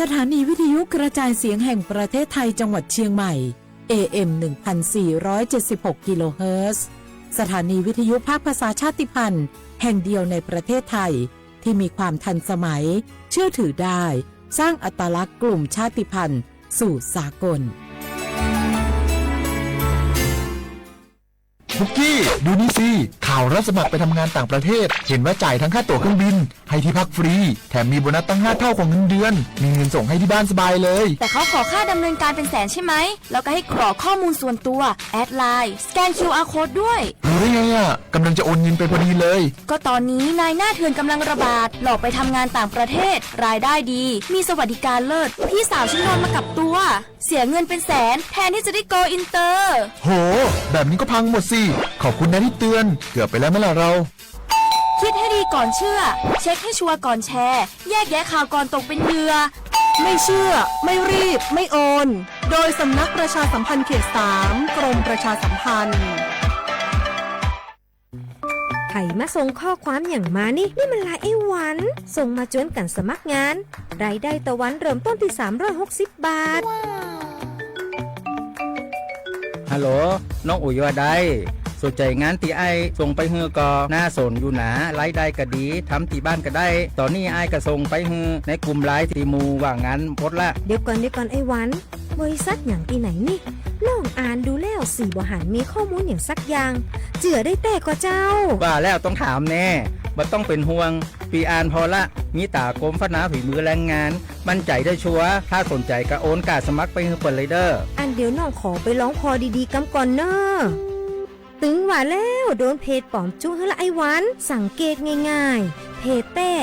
สถานีวิทยุกระจายเสียงแห่งประเทศไทยจังหวัดเชียงใหม่ เอ เอ็ม หนึ่งพันสี่ร้อยเจ็ดสิบหก กิโลเฮิรตซ์ สถานีวิทยุภาคภาษาชาติพันธุ์แห่งเดียวในประเทศไทย ที่มีความทันสมัย เชื่อถือได้ สร้างอัตลักษณ์กลุ่มชาติพันธุ์สู่สากล ปุกกี้ ดูนี่สิ ข่าวรับสมัครไปทำงานต่างประเทศ เห็นว่าจ่ายทั้งค่าตั๋วเครื่องบิน ให้ที่พักฟรี แถมมีโบนัสตั้งห้าเท่ากว่าเงินเดือน มีเงินส่งให้ที่บ้านสบายเลย แต่เขาขอค่าดำเนินการเป็นแสนใช่ไหม แล้วก็ให้กรอกข้อมูลส่วนตัว แอดไลน์ สแกน คิวอาร์ โค้ดด้วย รู้ได้ไงอ่ะ กำลังจะโอนเงินไปพอดีเลย ก็ตอนนี้นายหน้าเถื่อนกำลังระบาด หลอกไปทำงานต่างประเทศ รายได้ดี มีสวัสดิการเลิศ พี่สาวฉันโดนมากับตัว เสียเงินเป็นแสน แทนที่จะได้โกลอินเตอร์ โห แบบนี้ก็พังหมดสิ ขอบคุณนะที่เตือน เกือบไปแล้วไหมล่ะเรา คิดให้ดีก่อนเชื่อ เช็คให้ชัวร์ก่อนแชร์ แยกแยะข่าวก่อนตกเป็นเหยื่อ ไม่เชื่อ ไม่รีบ ไม่โอน โดยสำนักประชาสัมพันธ์เขตสาม กรมประชาสัมพันธ์ ใครมาส่งข้อความอย่างมานี่ นี่มันไลน์ไอ้หวัน ส่งมาชวนกันสมัครงาน รายได้ต่อวันเริ่มต้นที่สามร้อยหกสิบบาท ฮัลโหล น้องอุ๋ยว่าได สนใจงานตี้อ้ายส่งไปหื้อก่อ น่าสนอยู่นะ รายได้ก็ดี ทำตี้บ้านก็ได้ ตอนนี้อ้ายก็ส่งไปหื้อในกลุ่มไลน์ตี้หมู่ว่างงานหมดละ เดี๋ยวก่อน เดี๋ยวก่อนไอ้หวัน บริษัทอย่างตี้ไหนนี่ น้องอ่านดูแล้วสี่บ่หันมีข้อมูลอย่างสักอย่าง เจื่อได้แต้ก่อเจ้า ว่าแล้วต้องถามแน่ บ่ต้องเป็นห่วง ปีอ่านพอละ มีตากรมพัฒนาฝีมือแรงงาน มั่นใจได้ชัวร์ ถ้าสนใจก็โอนกาสมัครไปหื้อเปิ้นเลยเด้อ อันเดี๋ยวน้องขอไปลองผ่อดีๆกำก่อนเน้อ ตึงว่าแล้วโดนเพจปลอมจุกหื้อละไอ้หวัน สังเกตง่ายๆ เพจแต้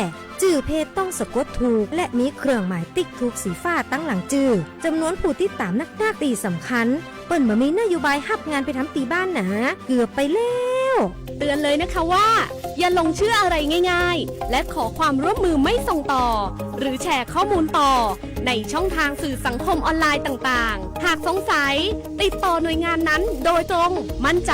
จื่อเพจต้องสะกดถูก และมีเครื่องหมายติ๊กถูกสีฟ้าตั้งหลังจื่อ จำนวนผู้ติดตามนักๆ ตี้สำคัญ เปิ้นบ่มีนโยบายฮับงานไปทำตี้บ้านหนา เกือบไปแล้ว เตือนเลยนะคะว่า อย่าหลงเชื่ออะไรง่ายๆ และขอความร่วมมือไม่ส่งต่อ หรือแชร์ข้อมูลต่อ ในช่องทางสื่อสังคมออนไลน์ต่างๆ หากสงสัย ติดต่อหน่วยงานนั้นโดยตรง มั่นใจ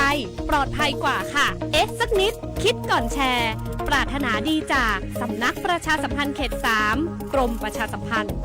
ปลอดภัยกว่าค่ะ เอ๊ะสักนิด คิดก่อนแชร์ ปรารถนาดีจากสำนักประชาสัมพันธ์เขตสาม กรมประชาสัมพันธ์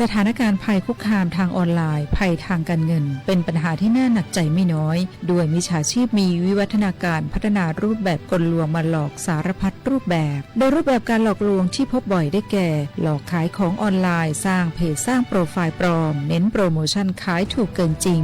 สถานการณ์ภัยคุกคามทางออนไลน์ ภัยทางการเงิน เป็นปัญหาที่น่าหนักใจไม่น้อย ด้วยมิจฉาชีพมีวิวัฒนาการพัฒนารูปแบบกลลวงมาหลอกสารพัดรูปแบบ โดยรูปแบบการหลอกลวงที่พบบ่อยได้แก่ หลอกขายของออนไลน์ สร้างเพจ สร้างโปรไฟล์ปลอม เน้นโปรโมชั่นขายถูกเกินจริง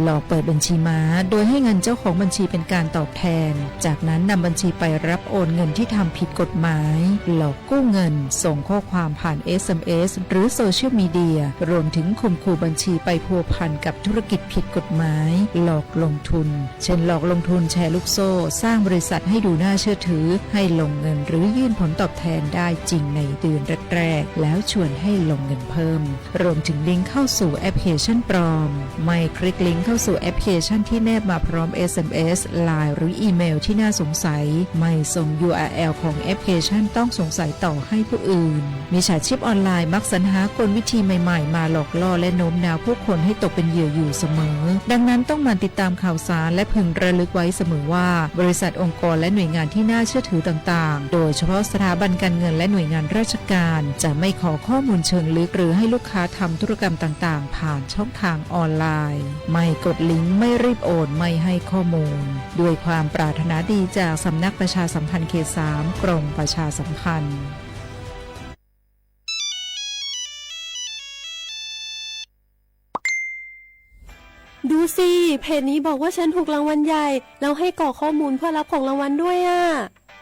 หลอกเปิดบัญชีม้า โดยให้เงินเจ้าของบัญชีเป็นการตอบแทน จากนั้นนำบัญชีไปรับโอนเงินที่ทำผิดกฎหมาย หลอกกู้เงิน ส่งข้อความผ่าน เอสเอ็มเอส หรือโซเชียลมีเดีย รวมถึงข่มขู่บัญชีไปพัวพันกับธุรกิจผิดกฎหมาย หลอกลงทุน เช่นหลอกลงทุนแชร์ลูกโซ่ สร้างบริษัทให้ดูน่าเชื่อถือ ให้ลงเงินหรือยื่นผลตอบแทนได้จริงในเดือนแรกๆ แล้วชวนให้ลงเงินเพิ่ม รวมถึงลิงก์เข้าสู่แอปพลิเคชันปลอม ไม่คลิกลิงก์เข้าสู่แอปพลิเคชันที่แนบมาพร้อม เอสเอ็มเอส ไลน์ หรืออีเมลที่น่าสงสัย ไม่ส่ง ยูอาร์แอล ของแอปพลิเคชันต้องสงสัยต่อให้ผู้อื่น มิจฉาชีพออนไลน์มักสรรหากลวิธีใหม่ๆ มาหลอกล่อและโน้มน้าวผู้คนให้ตกเป็นเหยื่ออยู่เสมอ ดังนั้นต้องหมั่นติดตามข่าวสารและพึงระลึกไว้เสมอว่า บริษัท องค์กร และหน่วยงานที่น่าเชื่อถือต่างๆ โดยเฉพาะสถาบันการเงินและหน่วยงานราชการ จะไม่ขอข้อมูลเชิงลึกหรือให้ลูกค้าทำธุรกรรมต่างๆ ผ่านช่องทางออนไลน์ ไม่กดลิงก์ ไม่รีบโอน ไม่ให้ข้อมูล ด้วยความปรารถนาดีจากสำนักประชาสัมพันธ์เขตสาม กรมประชาสัมพันธ์ ดูสิ เพจนี้บอกว่าฉันถูกรางวัลใหญ่ แล้วให้กรอกข้อมูลเพื่อรับของรางวัลด้วยอ่ะ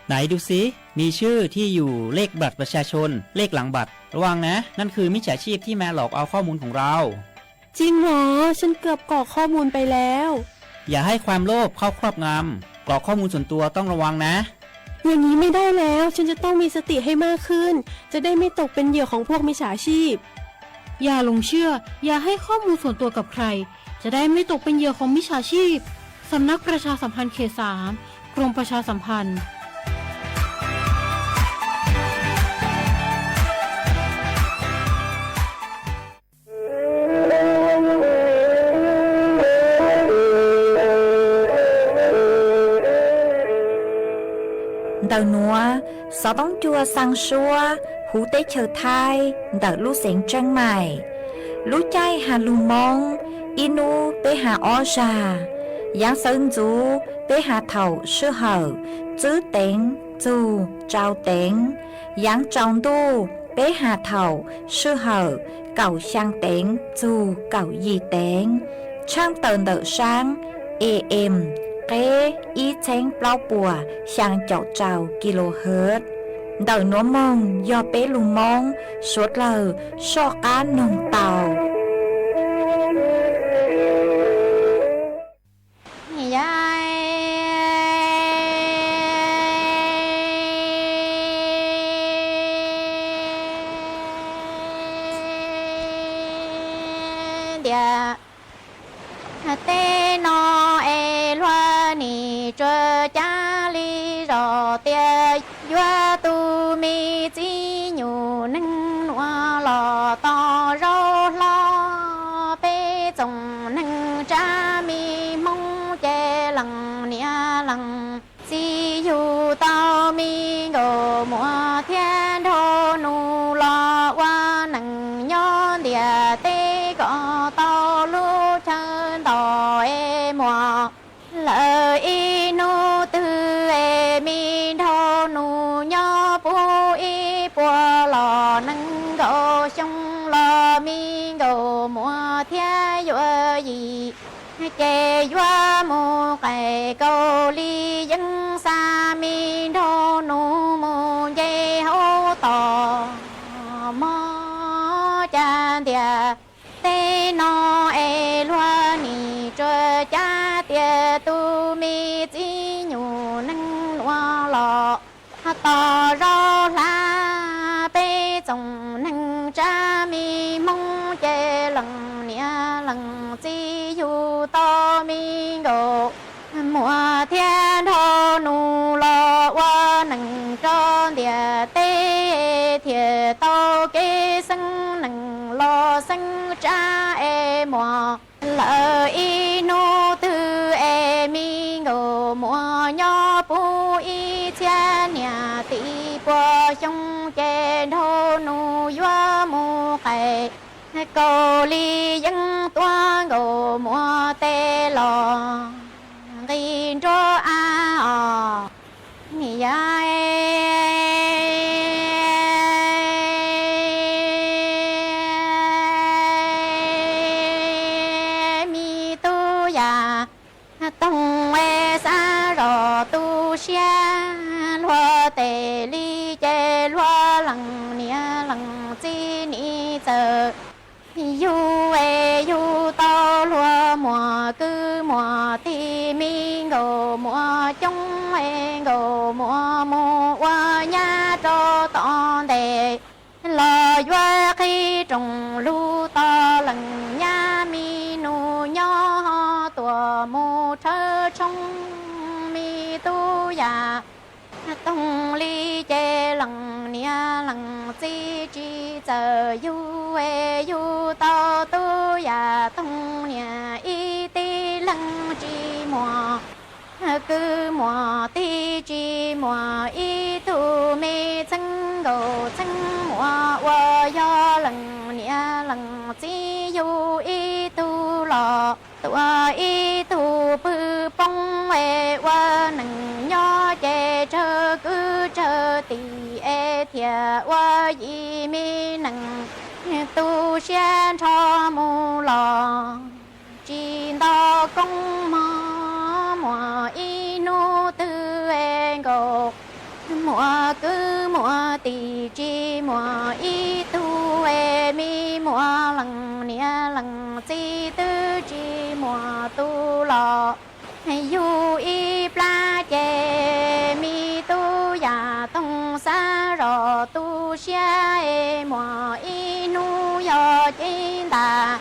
ไหนดูสิ มีชื่อ ที่อยู่ เลขบัตรประชาชน เลขหลังบัตร ระวังนะ นั่นคือมิจฉาชีพที่มาหลอกเอาข้อมูลของเรา จริงเหรอ ฉันเกือบกรอกข้อมูลไปแล้ว อย่าให้ความโลภเข้าครอบงำ กรอกข้อมูลส่วนตัวต้องระวังนะ อย่างนี้ไม่ได้แล้ว ฉันจะต้องมีสติให้มากขึ้น จะได้ไม่ตกเป็นเหยื่อของพวกมิจฉาชีพ อย่าหลงเชื่อ อย่าให้ข้อมูลส่วนตัวกับใคร จะได้ไม่ตกเป็นเหยื่อของมิจฉาชีพ สำนักประชาสัมพันธ์เขตสาม กรมประชาสัมพันธ์ Ntawm nuav, xov tooj cua xaa suab huv teb chaws Thaib ntawm lub xeev Tsheeb Maim. Lub caij has lug Moob, ib nub peb has ob zag. Yaav xawv ntxuv peb has thaum sij hawm tsib teev txug rau teev. Yaav tsaus ntuj peb has thaum sij hawm kaum xyaa teev txug kaum yim teev. Tshaaj tawm ntawm saab A M qeb ib txheeb plaub puas xyaa caum rau kilohertz. Ntawm nuav moog yog peb lug Moob suav dlawg soj qaab noog tau. Ntiav, tej no es luag nim tsuas cav li zog tias yuav tu me txiv nyuj neeg nuav los tos zaub hlob. Peb tsoom neeg tsab me Hmoob ces leej niam leej txiv yug tau me nkauj muam thiab nraug nus los ua neej nyob ntiaj teb kom tau lub chaw ntau es muaj lawm ib hnub twg es me nraug nus nyob puv ib puas los nees nkaum xyoo los me nkauj muam thiab yuav yim ces yuav mus qaim kaus li yeeb xa me nraug nus mus nce hauv tog mog. Cas ntiaj teb no es luag nim tsuas cav tias tu me txiv nyuj neeg nuav los tos zaub hlab. Peb tsoom neeg tsab me Hmoob ces leej niam leej txiv yug tau me nkauj muam thiab nraug nus los ua neej rau ntiaj teb thiaj tau kev xeeb neeg los xeeb tsab es muaj lawm ib hnub twg es me nkauj muam nyob puv ib txhiab niaj tib puas xyoo ces nraug nus yuav mus qaim kaus li yeeb tuav nkauj muam tes los nqis nruab av os. Yog me tub yam Toog es xav zov tu siab, luag tes li ces luag leej niam leej txiv nim txawm yug es yug tau luag muam kwv muam tij, me nkauj muam coob es nkauj muam mus ua nyab rau tom ntej los yuav qhib rooj lug tos leej nyab, me nus nyob ho tuaj mus rhawv tshoob. Me tub yam Toog li ces leej niam leej txiv tsis txawj yug es yug tau tub yam Toog niam ib tib leeg tsis muaj kwv muam tij, tsis muaj ib tug me txheeb nkauj txheeb muam uas yog leej niam leej txiv yug ib tug los tuav ib tug pw poob es ua neej nyob ces tsawg kwv tsawg tij es thiaj ua yim, me neej tu siab nrho mus los tsis nto koob mog. Muaj ib hnub twg es nkauj muam kwv muam tij tsis muaj ib tug es me muam leej niam leej txiv twb tsis muaj tus los yug ib plab ces me tub yam Toog xav zov tu siab es muaj ib hnub yog cev ntaj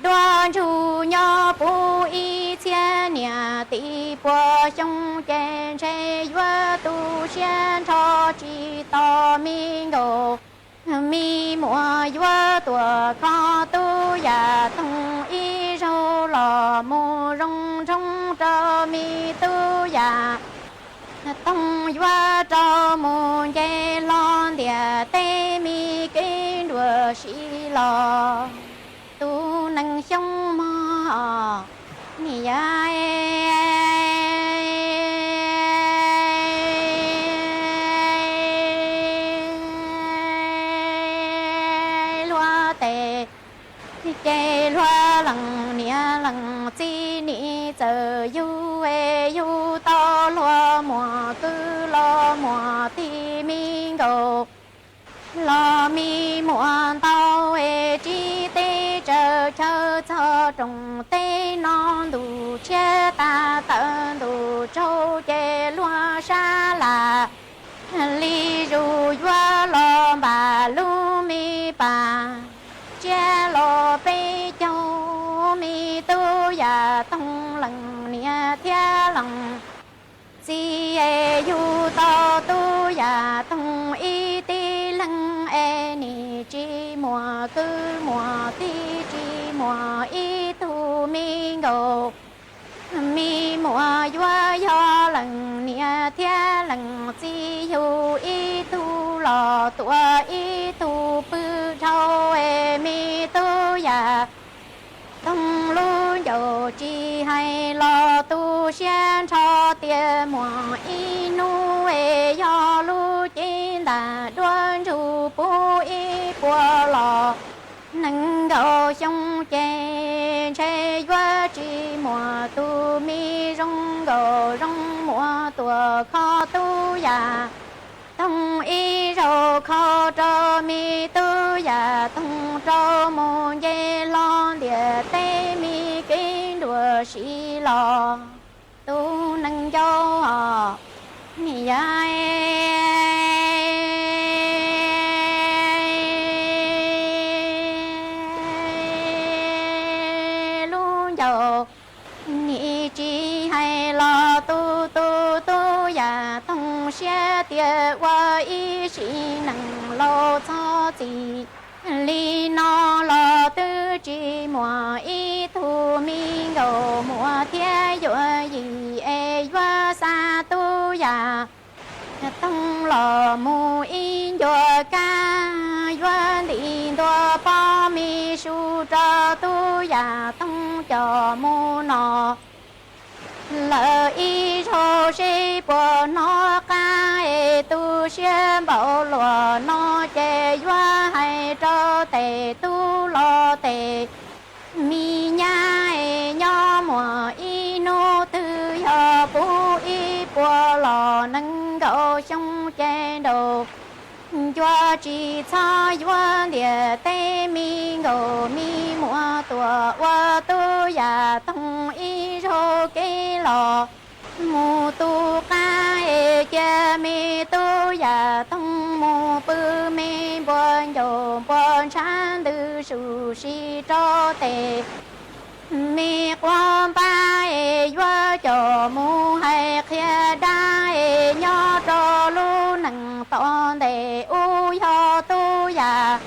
dua ntsug nyob puv ib txhiab niam tij puas xyoo ces ntshe yuav tu siab nrho tsis tos me nkauj me muam yuav tuaj kho tub yam Toog ib zaug los mus zoo nroo rau me tub yam Toog yuav rov mus nce hlo ntiaj teb, me kev nruam siv los tus neeg xyoo mog niam yau. Hluav taws ces hluav lees niam lees txiv, nim txawm yug es yug tau hluas muam kwv los muam tig me nkaus, los me muam ntau es tsis teb tsaws chaw txog rooj teb no ntuj tshiab tag tawm ntuj tsaus ces luag sab lam li zus yuav los npam lub me pas tsiab los peb caug, me tub yam Toog lees niam thiab lees txiv es yug tau tub yam Toog ib tib leeg es nim tsis muaj kwv muaj tij tsis muaj ib tug me nkaus. Me muam yuav yog lees niam thiab lees txiv yug ib tug los tuav ib tug pw dhau es me tub yam Toog lub ncauj tsis hais los tu siab nrho tias muaj ib hnub es yog lub cev ntam duab ntsug puv ib puas los nees nkaum xyoo ces ntshe yuav tsis muaj tus me zoo nkaus zoo muaj tuaj kho tub yam Toog ib zaug kho rau me tub yam Toog rov mus nce hlo ntiaj teb, me kev nruam siv los tus neeg ncauj os niam yau. Lub ncauj nim tsis hais los tu tu tub yam Toog siab tias ua ib sim neej laus txhob txim li no los twb tsis muaj ib tug me nkaus muaj thiab yuav yim es yuav xa tub yam Toog los mus ib ncua kab, yuav ntim ntua pob me su rau tub yam Toog coj mus no lawm ib zaug seb puas hnov qab es tu siab npaum luaj no ces yuav hais rau tes tub los tes me nyab es nyob muaj ib hnub twg yog puv ib puas los nees nkaum xyoo ces nraum ncua tsis txhob yuav ntiaj teb, me nkaus me muam tuaj ua tub yam Toog ib zaug kev los mus tu qab es cia me tub yam Toog mus pw me npua ncauj npua ntshav ntws su si rau tes me quav npab es yuav coj mus hais qhia dab es nyob rau lub neej tom ntej ub yog tub yam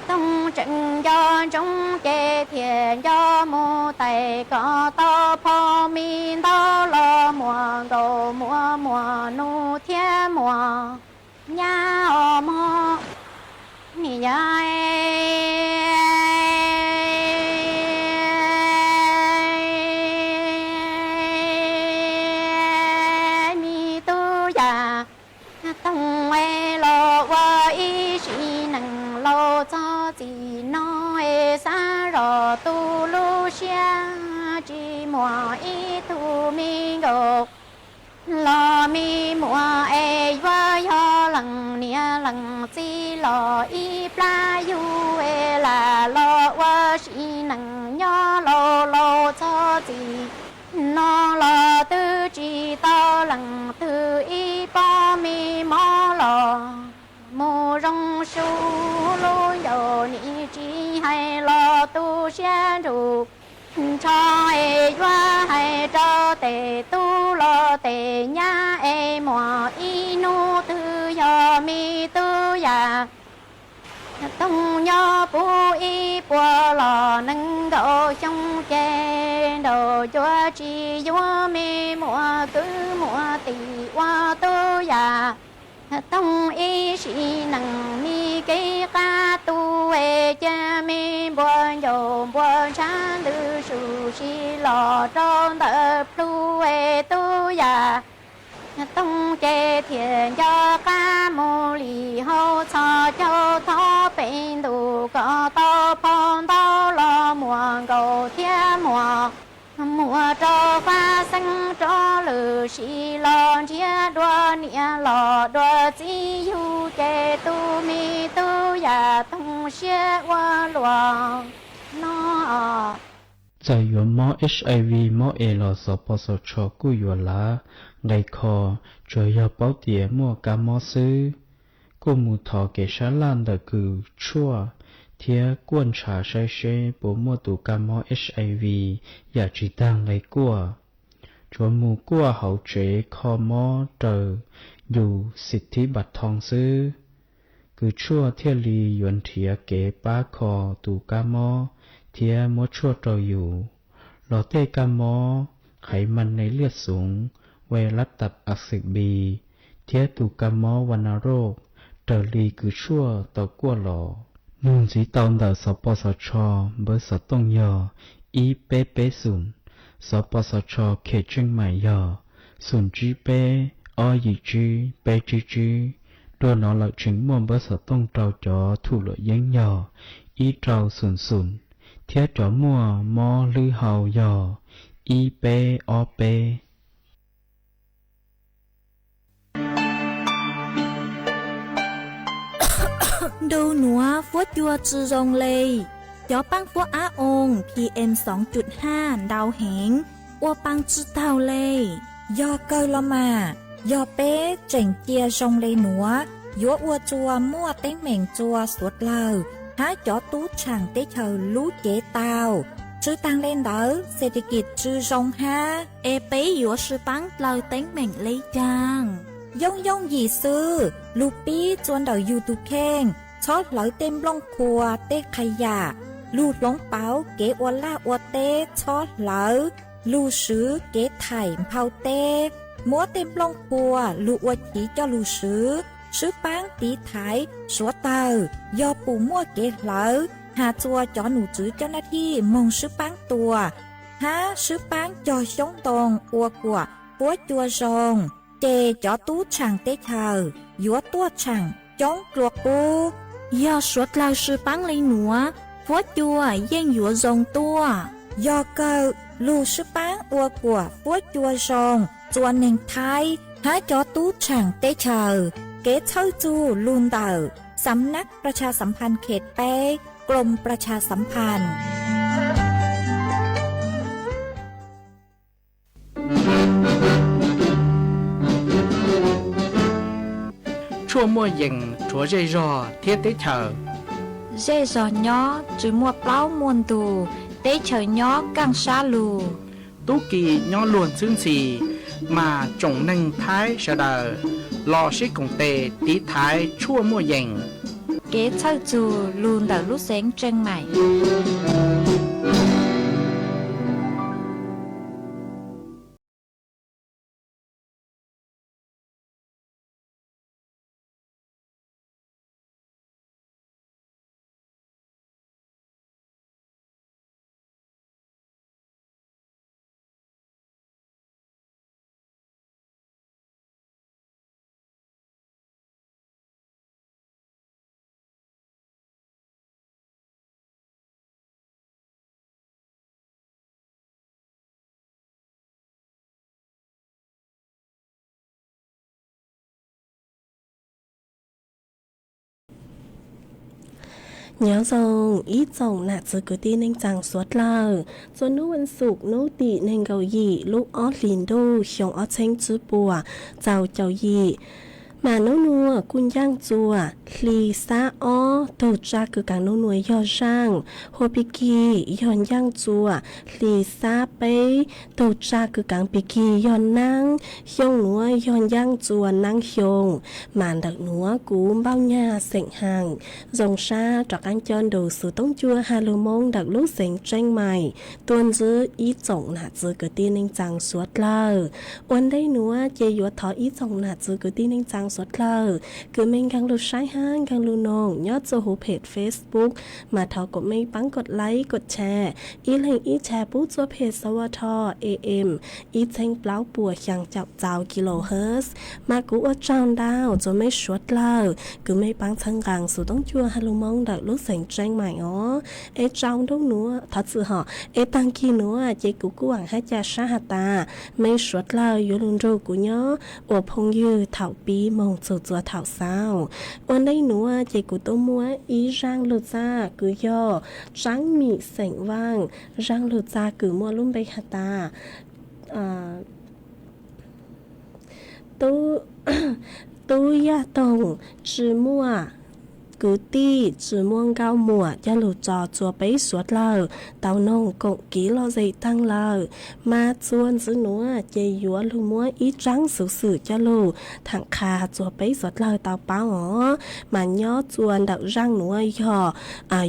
Toog tseem nco ntsoov ces thiaj nco mus tais kom tau phau me ntau los muaj nkauj muaj muam nus thiab muaj nyab os mog niam yau. Me tub yam Toog es los ua ib sim neej laus txog txij no es xav zoj tu lub siab tsis muaj ib tug me nkaus los me muam es yuav yog leej niam leej txiv los ib plab yug es lam los ua sim neej nyob laus laus txog txij no los twb tsis tau leej twg ib pob me mob los mus zoo su lub ncauj nim tsis hais los tu siab nruj nrho es yuav hais rau tes tub los tes nyab es muaj ib hnub twg yog me tub yam Toog nyob puv ib puas los nees nkaum xyoo ces tau cuab tsis yuav me muam kwv muam tij ua tub yam toog ib sim neej me kev qab tu es cia me npua ncauj npua ntshav ntws su si los rau ntawm plhu es tub yam toog ces thiaj nco qab mus li hauv txhos caug thov pem ntuj kom tau phau ntau los muaj nkaus thiab muaj muaj rau fab xeeb rov lwm sim los nrhiav dua niam los dua txiv yug ces tus me tub yam toog siab ua luaj no. Txawm yuav mob HIV mob es los xov pos xov tsho kuj yuav lav nqe kho, tsuas yog paub tias muaj kab mob xwb. Kuj mus thov kev sab laj ntawm kws tshuaj thiab kuaj ntshav saib seb puas muaj tus kab mob HIV yam tsis tag nqe kuaj. Tsuas mus kuaj hauv tsev kho mob raws yus xim thib npas thoo xwb. Kws tshuaj thiaj li yuav nrhiav kev pab kho tus kab mob thiab muab tshuaj rau yus. Los tej kab mob qhaiv mas ne liaj xoov, ue lab tas a xwm bi, thiab tus kab mob va na roj raws li kws tshuaj tau kuaj los. Nug ntxiv tau ntawm xov pos xov tsho npawb xov tooj yog ib peb peb xoom, xov pos xov tsho khem tseej maim yog xoom tsib peb ob yim tsib peb tsib tsib. Dua no lawm tseem muaj npawb xov tooj rau cov thum luam yeeb yog ib rau xoom xoom, thiab cov muaj mob hlwb hau yog ib peb ob peb. Ntu nuav fuab cua tsi zoo le, cov paab fuab ab oo PM xoo cuj haj ntau heev, ua paa tsi taug le. Yog kawg los mas, yog peb tseem cia zoo le nuav, yuav ua rua muaj teeb meem rua suav dlawg hab cov tub tshaam teb chaws lub cev tau. Tsi taag le ntawd, xes tes kis tsi zoo hab, es peb yuav sib paab dlawg teeb meem le caag? Yooj yooj yim xwb, lug pib rua ntawm yug tug kheej, txhob hlawv tej nplooj qhuav tej qha yam, lug hloov pauv kev ua laj ua teb txhob hlawv, lug swv kev thaim nphau teb, muab tej nplooj qhuav lug ua chiv coj lug swv, sib paab tiv thaiv suav dlawg, yog pum muaj kev hlawv, has rua cov num tswv coj nab thij moog sib paab tua, hab sib paab cog xyoob ntoo ua kuam fuab cua zoo, ces cov tub tshaam teb chaws yuav tuaj tshaam coob dlua qub. Yog suav dlawg sib paab le nuav, fuab cua yeej yuav zoo tuaj. Yog kawg, lug sib paab ua kuam fuab cua zoo rua neeg Thaib hab cov tub tshaam teb chaws. Kev txhawj txug lug ntawm สำนักประชาสัมพันธ์เขตแปด กรมประชาสัมพันธ์ Tshuaj muaj yees rhuav zej zog thiab teb chaws. Zej zog nyob tsi muaj plaub muaj ntug, teb chaws nyob kaaj sab lug. Tub ki nyob luag ntxhwb ntxhi, mas tsoom neeg Thaib sawv daws los sib koom tes tiv thaiv tshuaj muaj yees. Kev txhawj txug lug ntawm lub xeev Tseej Maim. Nyob zoo ib tsoom nam txiv kwv tij neej tsaa suav dlawg, txua nub vas xuv nub tim neeg nkaum yim lub ob hlis ntuj xyoo ob txheeb tsib puas txaus caum yim. Mas nub nuav kuj ncaaj txuas hli xab ob, tug tsa kws kaav nub nuav yog zaaj. Hua Pig Kig yog ncaaj txuas hli xab peb, tug tsa kws kaav Pig Kig yog naab. Xyoo nuav yog ncaaj txuas naab xyoo. Mas ntawm nuav kuv Npauj Nyag xeem Haas zoo sab rov qaab coj nrug xuv toob cuaj has lug Moob ntawm lub xeev Tseeb Mais tuaj ntsib ib tsoom nam txwv kwv tij neej tsaa suav dlawg. Ua ntej nuav ces yuav thov ib tsoom nam txwv kwv tij neej tsaa suav dlawg kws mej nkaag lug saib hab nkaag lug noog nyob txuj huv phem Facebook, mas thov kuas mej paab kuas like kuas share, ib leeg ib share pub txuj phem Sawto A M ib txheeb plaub puas xyaa caum txaus kilohertz. Mas kuv ua tsaug ntau txug mej suav dlawg kws mej paab txhawb nqaa xuv toob cuaj has lug Moob ntawm lub xeev Tseeb Mais os. Es tsaus ntuj nuav thov txwm hom, es taag kis nuav ces kuv kuj vaam hab ca sab has tas mej suav dlawg yuav lug nrug kuv nyob ua phooj ywg thaum pib moog txug txuas thaum xaus. Ua ntej nuav ces kuv tuaj muab ib zaaj lug txaj kws yog Tsaab Mim xeem Vaaj, zaaj lug txaj kws muaj lub npe has tas Tub Yaj Toog tsi muaj kwv tij, tsi muaj nkauj muam coj lug tso txuas peb suav dlawg tau noog koom kiv lom zem taag lawm. Mas txuas ntxiv nuav ces yuav lug muab ib tsaab xuv xwm coj lug thaam qha txuas peb suav dlawg tau paub os. Mas nyob txuas ntawm zaaj nuav yog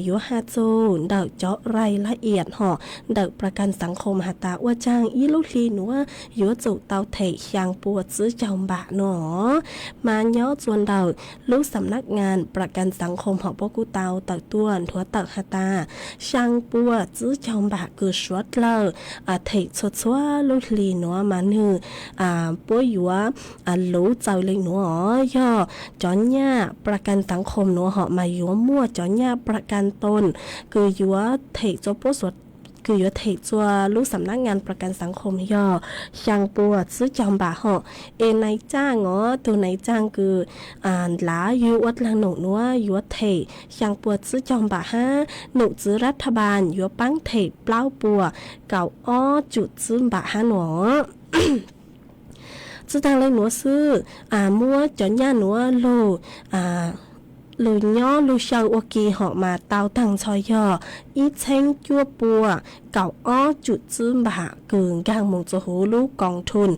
yuav has txug ntawm cov rai laj iam hom ntawm Prakan Sankhom has tas ua caag ib lub hli nuav yuav tsum tau them xyaa pua tsib caug npam nuav. Mas nyob txuas ntawm lub xam nab ngas Prakan Sankhom hom puab kuj tau tawm tuaj nthuav tawm has tas xyaa pua tsib caug npam kws suav dlawg them txhua txhua lub hli nuav mas nwg puab yuav luv txaws le nuav os. Yog cov nyaj Prakan Sankhom nuav hom mas yuav muaj cov nyaj Prakan Toon kws yuav them txhua puab kws yuav them txhua lub xam nab ngas Prakan Sankhom yog xyaa pua tsib caug npam hom. Es nais caaj os, tug nais caaj kws nlav yug ua dlaag num nuav yuav them xyaa pua tsib caug npam hab num txwv rat tha npas yuav paab them plaub puas kaum ob cum tsib npam hab nuav. Tsi taag le nuav xwb, muab cov nyaj nuav lug lug nyob lug xyaw ua ke hom mas tau taag nrho yog ib txheeb cuaj pua kaum ob cum tsib npam kws nkaag moog txug huv lub koom thum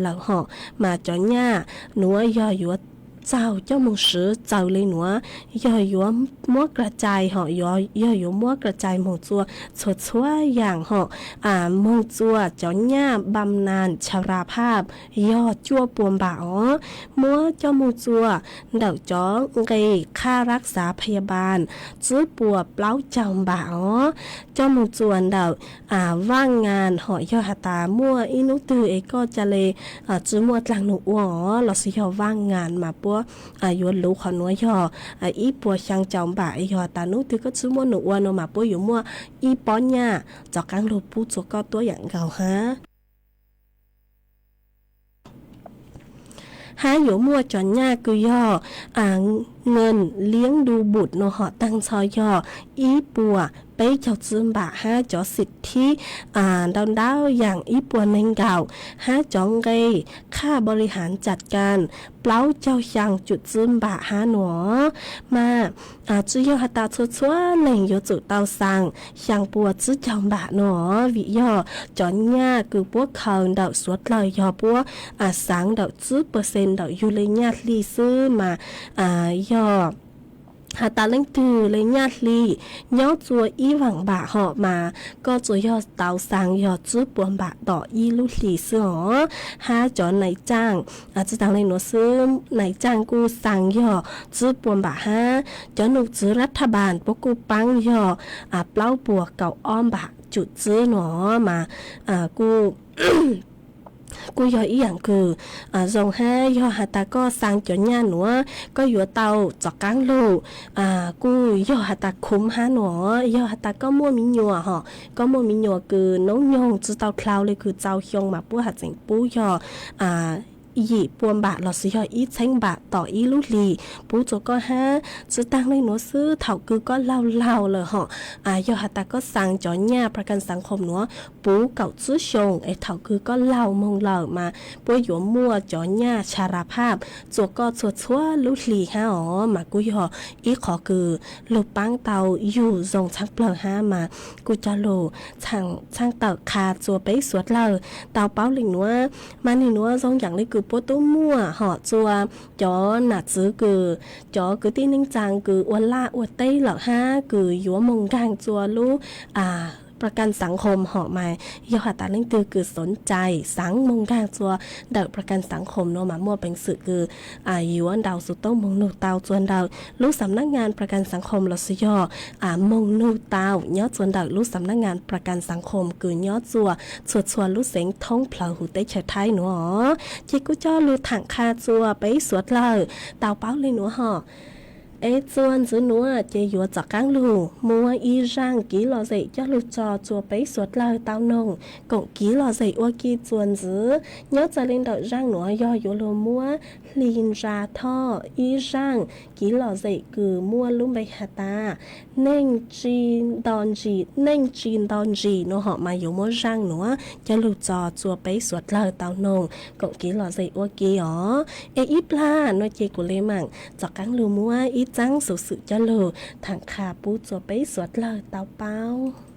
lawm hom. Mas cov nyaj nuav yog yuav txaug coj moog swv txawm le nuav, yog yuav muab kra cai hom, yog yuav muab kra cai moog txua txhua txhua yaam hom, moog txua cov nyaj npam nas chara phaj yog cuaj pua npam os, muab coj moog txua ntawm cov nqe khaj rab xav phaya npas tsib puas plaub caug npam os, coj moog txua ntawm vaaj ngas hom yog has tas muaj ib nub twg es koj ca le tsi muaj dlaag num ua os lossis yog vaaj ngas mas puab yuav luv qhov nuav yog ib puas xyaa caum npam. Yog has tas nub twg koj tsi muaj num ua no mas puab yuav muaj ib pob nyaj rov qaab lug pub txua koj tuab yaam nkaus hab. Hab yuav muaj cov nyaj kws yog nqe liab ntu npum no hom taag nrho yog ib puas peb caug tsib npam hab cov xim thib ntau ntau yaam ib puas neeg nkaum hab cov nqe khaj npau li hav ncaj kas plaub caug xyaa cum tsib npam hab nuav. Mas tsi yog has tas txhua txhua leeg yuav tsum tau xaa xyaa pua tsib caug npam nuav vim yog cov nyaj kws puab khaws ntawm suav dlawg yog puab xaa ntawm tsib percent ntawm yug le nyaj hli xwb mas yog has tas leej twg le nyaj hli nyob txua ib vaam npam hom mas koj tsuas yog tau xaa yog tsib puas npam tom ib lub hli xwb os. Hab cov nais caaj tsi taag le nuav xwb, nais caaj kuj xaa yog tsib puas npam hab cov num txwv rab thaj npas puab kuj paab yog plaub puas kaum ob npam cum tsib nuav mas kuj yog ib yaam kws zoo hab yog has tas koj xaa cov nyaj nuav koj yuav tau rov qaab lug kuj yog has tas khum hab nuav. Yog has tas koj muaj miv nyuas hom, koj muaj miv nyuas kws noob nyoog tsi tau dlhau le kws txaus xyoo mas puab has tseem pub yog yim pua npam los sis yog ib txheeb npam tom ib lub hlis pub rua koj hab. Tsi taag le nuav xwb, thaum kws koj laug laug lawm hom, yog has tas koj xaa cov nyajประกันสังคม nuav puv kaum tsib xyoos es thaum kws koj laug moog lawm mas puab yuav muaj cov nyaj ชราภาพ rua koj txhua txhua lub hlis hab os, mas kuj yog ib qhov kws lug paab tau yug zoo tshaav plawg hab mas kuj coj lug txhaaj tawm qha rua peb suav dlawg tau paub le nuav. Mas nwg nuav zoo yaam le kws puab tub muaj hom rua cov nam txwv kws, cov kwv tij neej tsaa kws ua laj ua teb lawm hab kws yuav moog nkaag rua lub ประกันสังคม hom mas yog has tas leej twg kws สนใจ xaav moog nkaag rua ntawm ประกันสังคม nuav mas muaj peev xwm kws yuav nrau xuv tooj moog nug tau rua ntawm lub สำนักงานประกันสังคม los sis yog moog nug tau nyob rua ntawm lub สำนักงานประกันสังคม kws nyob rua txhua txhua lub xeev thoob plawg huv teb chaws Thaib nuav os. Ces kuj coj lug thaam qha rua peb suav dlawg tau paub le nuav hom. Es rua ntxiv nuav ces yuav rov qaab lug muab ib zaaj kiv lom zem coj lug tso rua peb suav dlawg tau noog koom kiv lom zem ua ke rua ntxiv. Nyob txawm le ntawm zaaj nuav yog yuav lug muab hli ntsa thoj ib zaaj kiv lom zem kws muaj lub npe has tas neej tsi nto ntsis, neej tsi nto ntsis nuav hom mas yuav muab zaaj nuav coj lug tso rua peb suav dlawg tau noog koom kiv lom zem ua ke os. Es ib plag nuav ces kuv le maam rov qaab lug muab ib txaab xuv xwm coj lug thaam qha pub rua peb suav dlawg tau paub.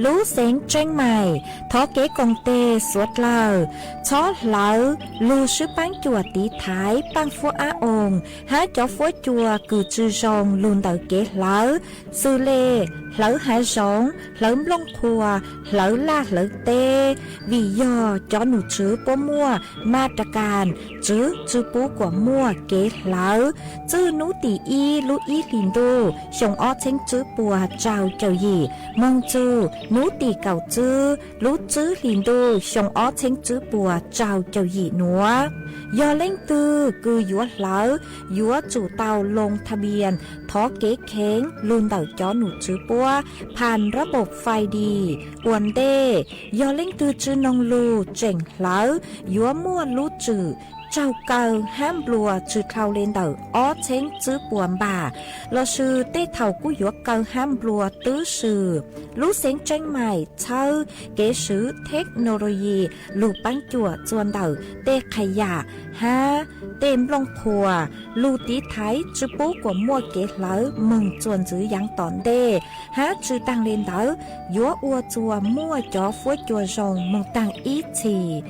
Lub xeev Tseeb Mais, thov kev koom tes suav dlawg txhob hlawv lug swb paab cuam tiv thaiv paaj fuab ab oos hab cov fuab cua kws tsi zoo lug ntawm kev hlawv, xws le hlawv hav zoov, hlawv nplooj qhuas, hlawv laj hlawv teb, vim yog cov nom tswv puab muaj ma ra kas tswv tsi pub kuam muaj kev hlawv. Txwj nub tim ib lub ib hlis ntuj xyoo ob txheeb tswb puas rau caum yim moog txug nub tim kaum tswb lub tswb hlis ntuj xyoo ob txheeb tswb puas rau caum yim nuav. Yog leej twg kws yuav hlawv, yuav tsum tau loo tha npias thov kev kheev lug ntawm cov nom tswv puab phas rab npauj fais di ua ntej. Yog leej twg tsi noog lug tseem hlawv, yuav muaj lub tswm raug kaw hab nplua tsi dhau le ntawm ob txheeb tswb puas npam, lossis tej thaum kuj yuav kaw hab nplua twb swm. Lub xeev Tseeb Mais txhawb kev swv theknoloyi lug paab cuam txuas ntawm tej qhas yam hab tej nplooj qhuas lug tiv thaiv tsi pub kuam muaj kev hlawv moog txuas ntxiv yaav tom ntej, hab tsi taag le ntawd yuav ua txuas muaj cov fuab cua zoo moog taag ib txhis.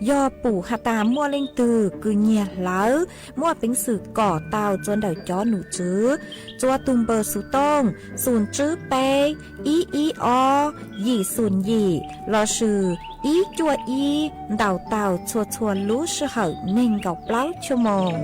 Yog pum has tas muaj leej twg kws nyiag hlawv, muaj peev xwm kom tau txuas ntawm cov nom tswv txuas tug npawb xov tooj xum tswb peb ib ib ob yim xum yim lossis ib cuaj ib ntaus tau txhua txhua lub sij hawm neeg nkaum plaub chua moos.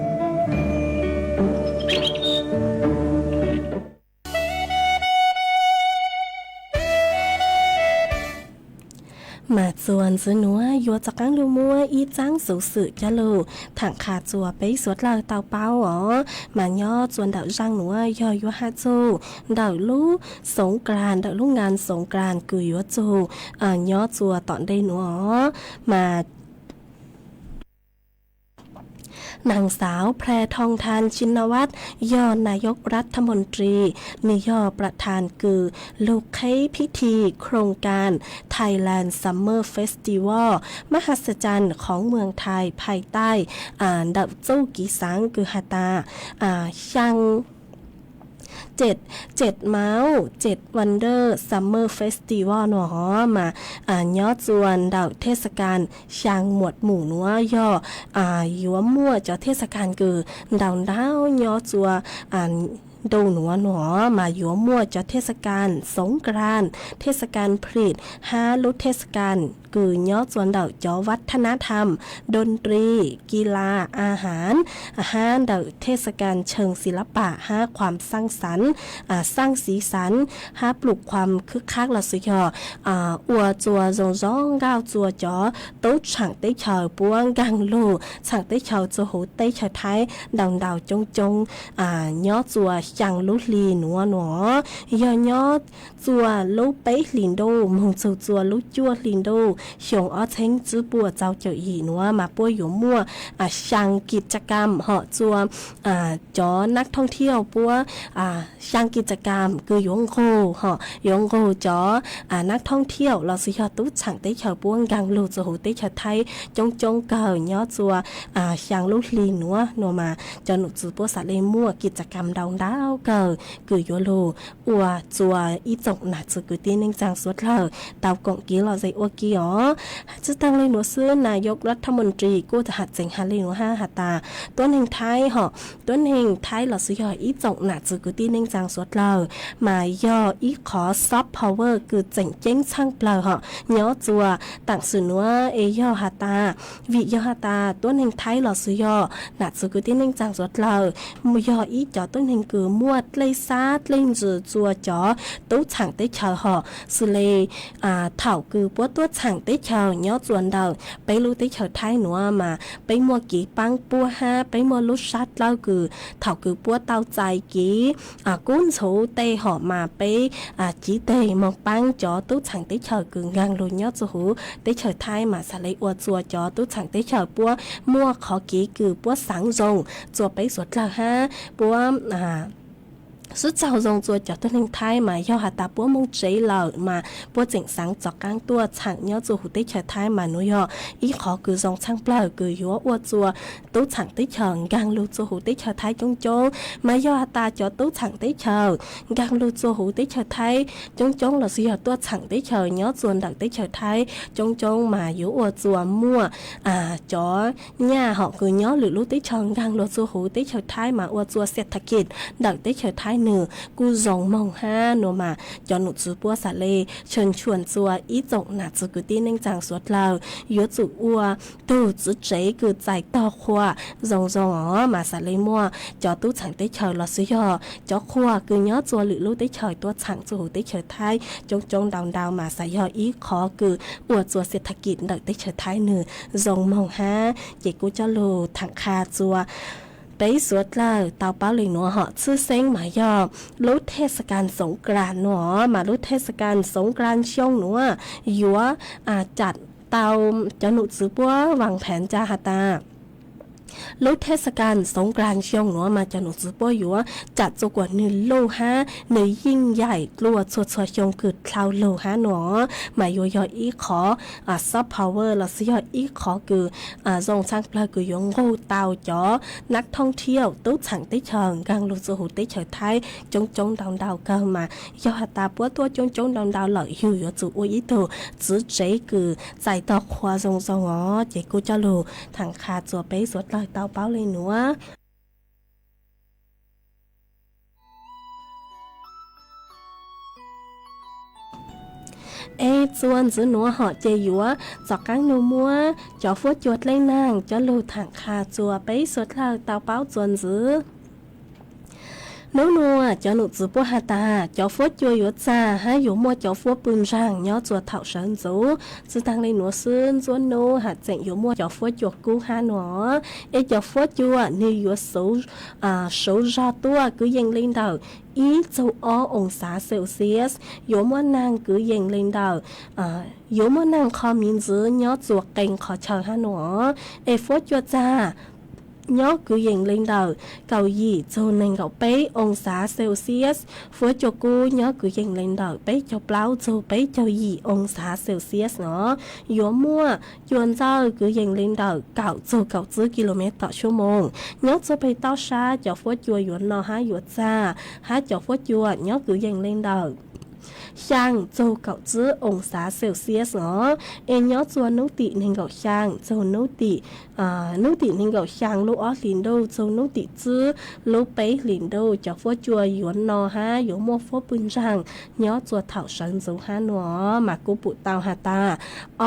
Mas txuas ntxiv nuav yuav rov qaab lug muab ib txaab xuv xwm coj lug thaam qha txuas peb suav dlawg tau paub os. Mas nyob txuas ntawm zaaj nuav yog yuav has txug ntawm lub Soob Klas, ntawm lub ngan Soob Klas kws yuav txug nyob txuas tom ntej nuav os. Mas Nag Saav Phas Thoo Than Chin Navas yog Nayok Rathmon Tri, nwg yogประธาน kws lug qheb phithi โครงการ Thailand Summer Festival มหัศจรรย์ของเมืองไทย ภายใต้ ntawm txuj kev xaav kws has tas xyaa เจ็ด เจ็ด เมาส์ เจ็ด Wonder Summer Festival นว mas nyob txuas ntawm เทศกาล xyaa muam mus nuav yog yuav muaj cov เทศกาล kws ntau ntau nyob txuas ntu nuav nua mas yuav muaj cov เทศกาล Soob Klas, เทศกาล ผลิต hab lub เทศกาล kws nyob txuas ntawm cov วัฒนธรรม ดนตรี กีฬา อาหาร hab ntawm เทศกาลเชิงศิลปะ hab ความสร้างสรรค์ สร้างสีสัน hab ปลุกความคึกคัก lossis yog ua txuas zoo zoo nkauj txuas cov tub tshaam teb chaws puab nkaag lug tshaam teb chaws txuas huv teb chaws Thaib ntau ntau coob coob nyob txuas xyaa lub hli nuav nua. Yog nyob txuas lub peb hlis ntuj moog txug txuas lub cuaj hlis ntuj xyoo ob txheeb tswb puas rau caum yim nuav mas puab yuav muaj xyaa กิจกรรม hom txuas cov นักท่องเที่ยว puab xyaa กิจกรรม kws yuav nqug hom yuav nqug cov นักท่องเที่ยว lossis yog tub tshaam teb chaws puab nkaag lug txuas huv teb chaws Thaib coob coob kawg nyob txuas xyaa lub hli nuav nua mas cov nom tswv puab xaav le muaj กิจกรรม ntau ntau kawg kws yuav lug ua txuas ib tsoom nam txwv kwv tij neej tsaa suav dlawg tau koom kev lom zem ua ke os. Tsi taag le nuav xwb, Nayok Rathmon Tri kuj has tseem has le nuav hab has tas tuab neeg Thaib hom, tuab neeg Thaib lossis yog ib tsoom nam txwv kwv tij neej tsaa suav dlawg mas yog ib qhov soft power kws tseem ceeb tshaj plawg hom nyob txuas taam sim nuav es yog has tas, vim yog has tas tuab neeg Thaib lossis yog nam txwv kwv tij neej tsaa suav dlawg yog ib cov tuab neeg kws muaj dlej sab dlej ntsws txuas cov tub tshaam teb chaws hom. Xws le thaum kws puab tuaj tshaam teb chaws nyob txuas ntawm peb lub teb chaws Thaib nuav mas peb muaj kev paab puab hab peb muaj lub sab dlawb kws thaum kws puab tau txais kev kub ntxhuv tej hom mas peb civ teg moog paab cov tub tshaam teb chaws kws nkaag lug nyob txuas huv teb chaws Thaib mas xaav le ua txuas cov tub tshaam teb chaws puab muaj qhov kev kws puab xaav zoo txuas peb suav dlawg hab puab swb txaug zoo txua cov tub neeg Thaib mas yog has tas puab moog tsev lawm mas puab tseem xaav tov qaab tuaj txheem nyob txua huv teb chaws Thaib mas nuav yog ib qhov kws zoo txheej plawg kws yuav ua txua tub txheem teb chaws nkaag lug txua huv teb chaws Thaib coob coob. Mas yog has tas cov tub txheem teb chaws nkaag lug txua huv teb chaws Thaib coob coob lossis yog tuaj txheem teb chaws nyob txua ntawm teb chaws Thaib coob coob mas yuav ua txua muaj cov nyaj hom kws nyob lwm lub teb chaws nkaag lug txua huv teb chaws Thaib mas ua txua xia tha kis ntawm teb chaws Thaib nwg kuj zoo moog hab nuav mas cov num txwv puab xaav le tshua tshua txua ib tsoom nam txiv kwv tij neej tsaa suav dlawg yuav tsum ua tug txiv tsev kws txais tog qhua zoo zoo os mas xaav le muaj cov tub txheem teb chaws lossis yog cov qhua kws nyob txua lwm lub teb chaws tuaj txheem txua huv teb chaws Thaib coob coob ntau ntau mas xaav yog ib qhov kws ua txua xia tha kis ntawm teb chaws Thaib nwg zoo moog hab ces kuj coj lug thaam qha txua peb suav dlawg tau paub le nuav hom tshwj xeeb mas yog lub thej sa kas xoov klas nuav mas lub thej sa kas xoov klas xyoo nuav yuav cam tau cov num txwv puab vaas phav ca has tas lub thej sa kas xoov klas xyoo nuav mas cov num txwv puab yuav cam txua kuas nwg luj hab nwg yeej yaim dlua txhua txhua xyoo kws dlhau lug hab nuav mas yuav yog ib qhov soft power lossis yog ib qhov kws zoo txheej plawg kws yuav nqug tau cov nab thooj thiab tub txheem teb chaws nkaag lug txua huv teb chaws Thaib coob coob ntau ntau kawg mas yog has tas puab tuaj coob coob ntau ntau lawm yug yuav tsum ua ib tug txiv tsev kws txais tog qhua zoo zoo os ces kuj coj lug thaam qha txua peb suav dlawg tau paub le nuav. Es txua ntxiv nuav hom ces yuav tom qaab nug muab cov fuab cua dleb naag coj lug thaam qha txua peb suav dlawg tau paub txua ntxiv. Nub nuav cov num txwv puab has tas cov fuab cua yuav txag hab yuav muaj cov fuab pw ntsaag nyob txua thaum sawv ntxuv. Tsi taag le nuav xwb, ntxuab nub has tseem yuav muaj cov fuab cua kub hab nuav. Es cov fuab cua nwg yuav suv zog tuaj kwv yees le ntawm ib txug ob oo xav Celsius, yuav muaj naag kwv yees le ntawm yuav muaj naag qho miv ntxwv nyob txua qee qhov chaw hab nuav. Es fuab cua txag nyob kwv yees le ntawm kaum yim txug neeg nkaum peb oo xav Celsius, fuab cua kub nyob kwv yees le ntawm peb caug plaub txug peb caug yim oo xav Celsius os. Yuav muaj cua ntxawj kwv yees le ntawm kaum txug kaum tsib kilomev tom suab moos. Nyob txua peg toj sab cov fuab cua yuav no hab yuav txag, hab cov fuab cua nyob kwv yees le ntawm xyaa txug kaum tsib oo xav Celsius os. Es nyob txua nub tim neeg nkaum xyaa txug nub tim, nub tim neeg nkaum xyaa lub ob hlis ntuj txug nub tim tsib lub peb hlis ntuj cov fuab cua yuav no hab yuav muaj fuab pw ntsaag nyob txua thaum sawv ntxuv hab nuav. Mas kuj pum tau has tas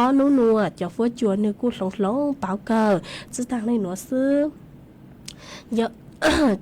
ob nub nuav cov fuab cua nwg kuj hloov hloov pauv kawg. Tsi taag le nuav xwb,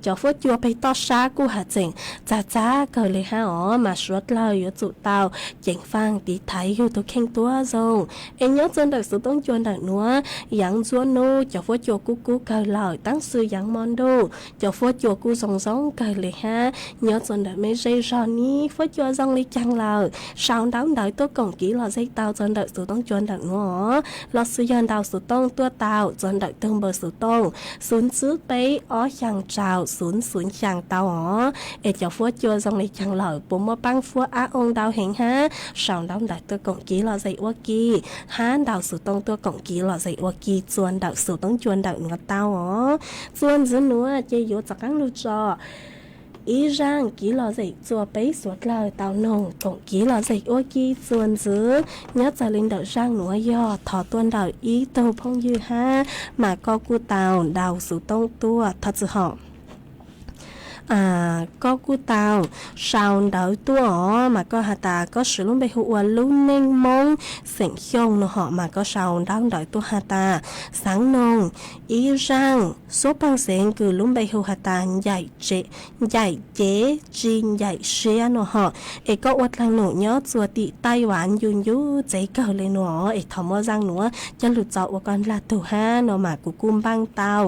cov fuab cua peg toj sab kuj has tseem txag txag kawg le hab os. Mas suav dlawg yuav tsum tau ceev faaj tiv thaiv yug tug kheej tuab zoo. Es nyob txua ntawm xuv toob cua ntawm nuav, yaav ntxuab nub cov fuab cua kuj kub kawg lawm, taab sis yaav mo ntuj cov fuab cua kuj zoo zoo kawg le hab. Nyob txua ntawm mej zej zog nib fuab cua zoo le caag lawm, sau ntaub ntawv tuaj koom kev lom zem tau txua ntawm xuv toob cua ntawm nuav os, lossis yog ntaus xuv tooj tuaj tau txua ntawm tug npawb xuv tooj xuv tsib peb ob xyaa rau xuv xuv xyaa tau os. Es cov fuab cua zoo le caag lawm, puas muaj paab fuab ab oo ntau heev hab, sau ntaub ntawv tuaj koom kev lom zem ua ke, hab ntaus xuv tooj tuaj koom kev lom zem ua ke txua ntawm xuv toob cua ntawm nuav tau os. Txua ntxiv nuav ces yuav rov qaab lug tso ib zaaj kev lom zem txua peb suav dlawg tau noog koom kev lom zem ua ke txua ntxiv. Nyob txawm le ntawm zaaj nuav yog thov tuaj ntawm ib tug phooj ywg hab, mas koj kuj tau ntaus xuv tooj tuaj, thov txim hom, koj kuj tau sau ntawv tuaj os, mas koj has tas koj siv lub npe hu ua Lub Neej Moob xeem Xyooj no hom, mas koj sau ntaub ntawv tuaj has tas xaav noog ib zaaj suab paag xeev kws lub npe hu has tas ncaim cev tsi ncaim siab no hom. Es koj ua dlaag num nyob txua tim Taiwan ncu ncu tsev kawg le nuav es thov muab zaaj nuav coj lug tso ua koj ndlag tug hab no mas kuv kuj npaaj tau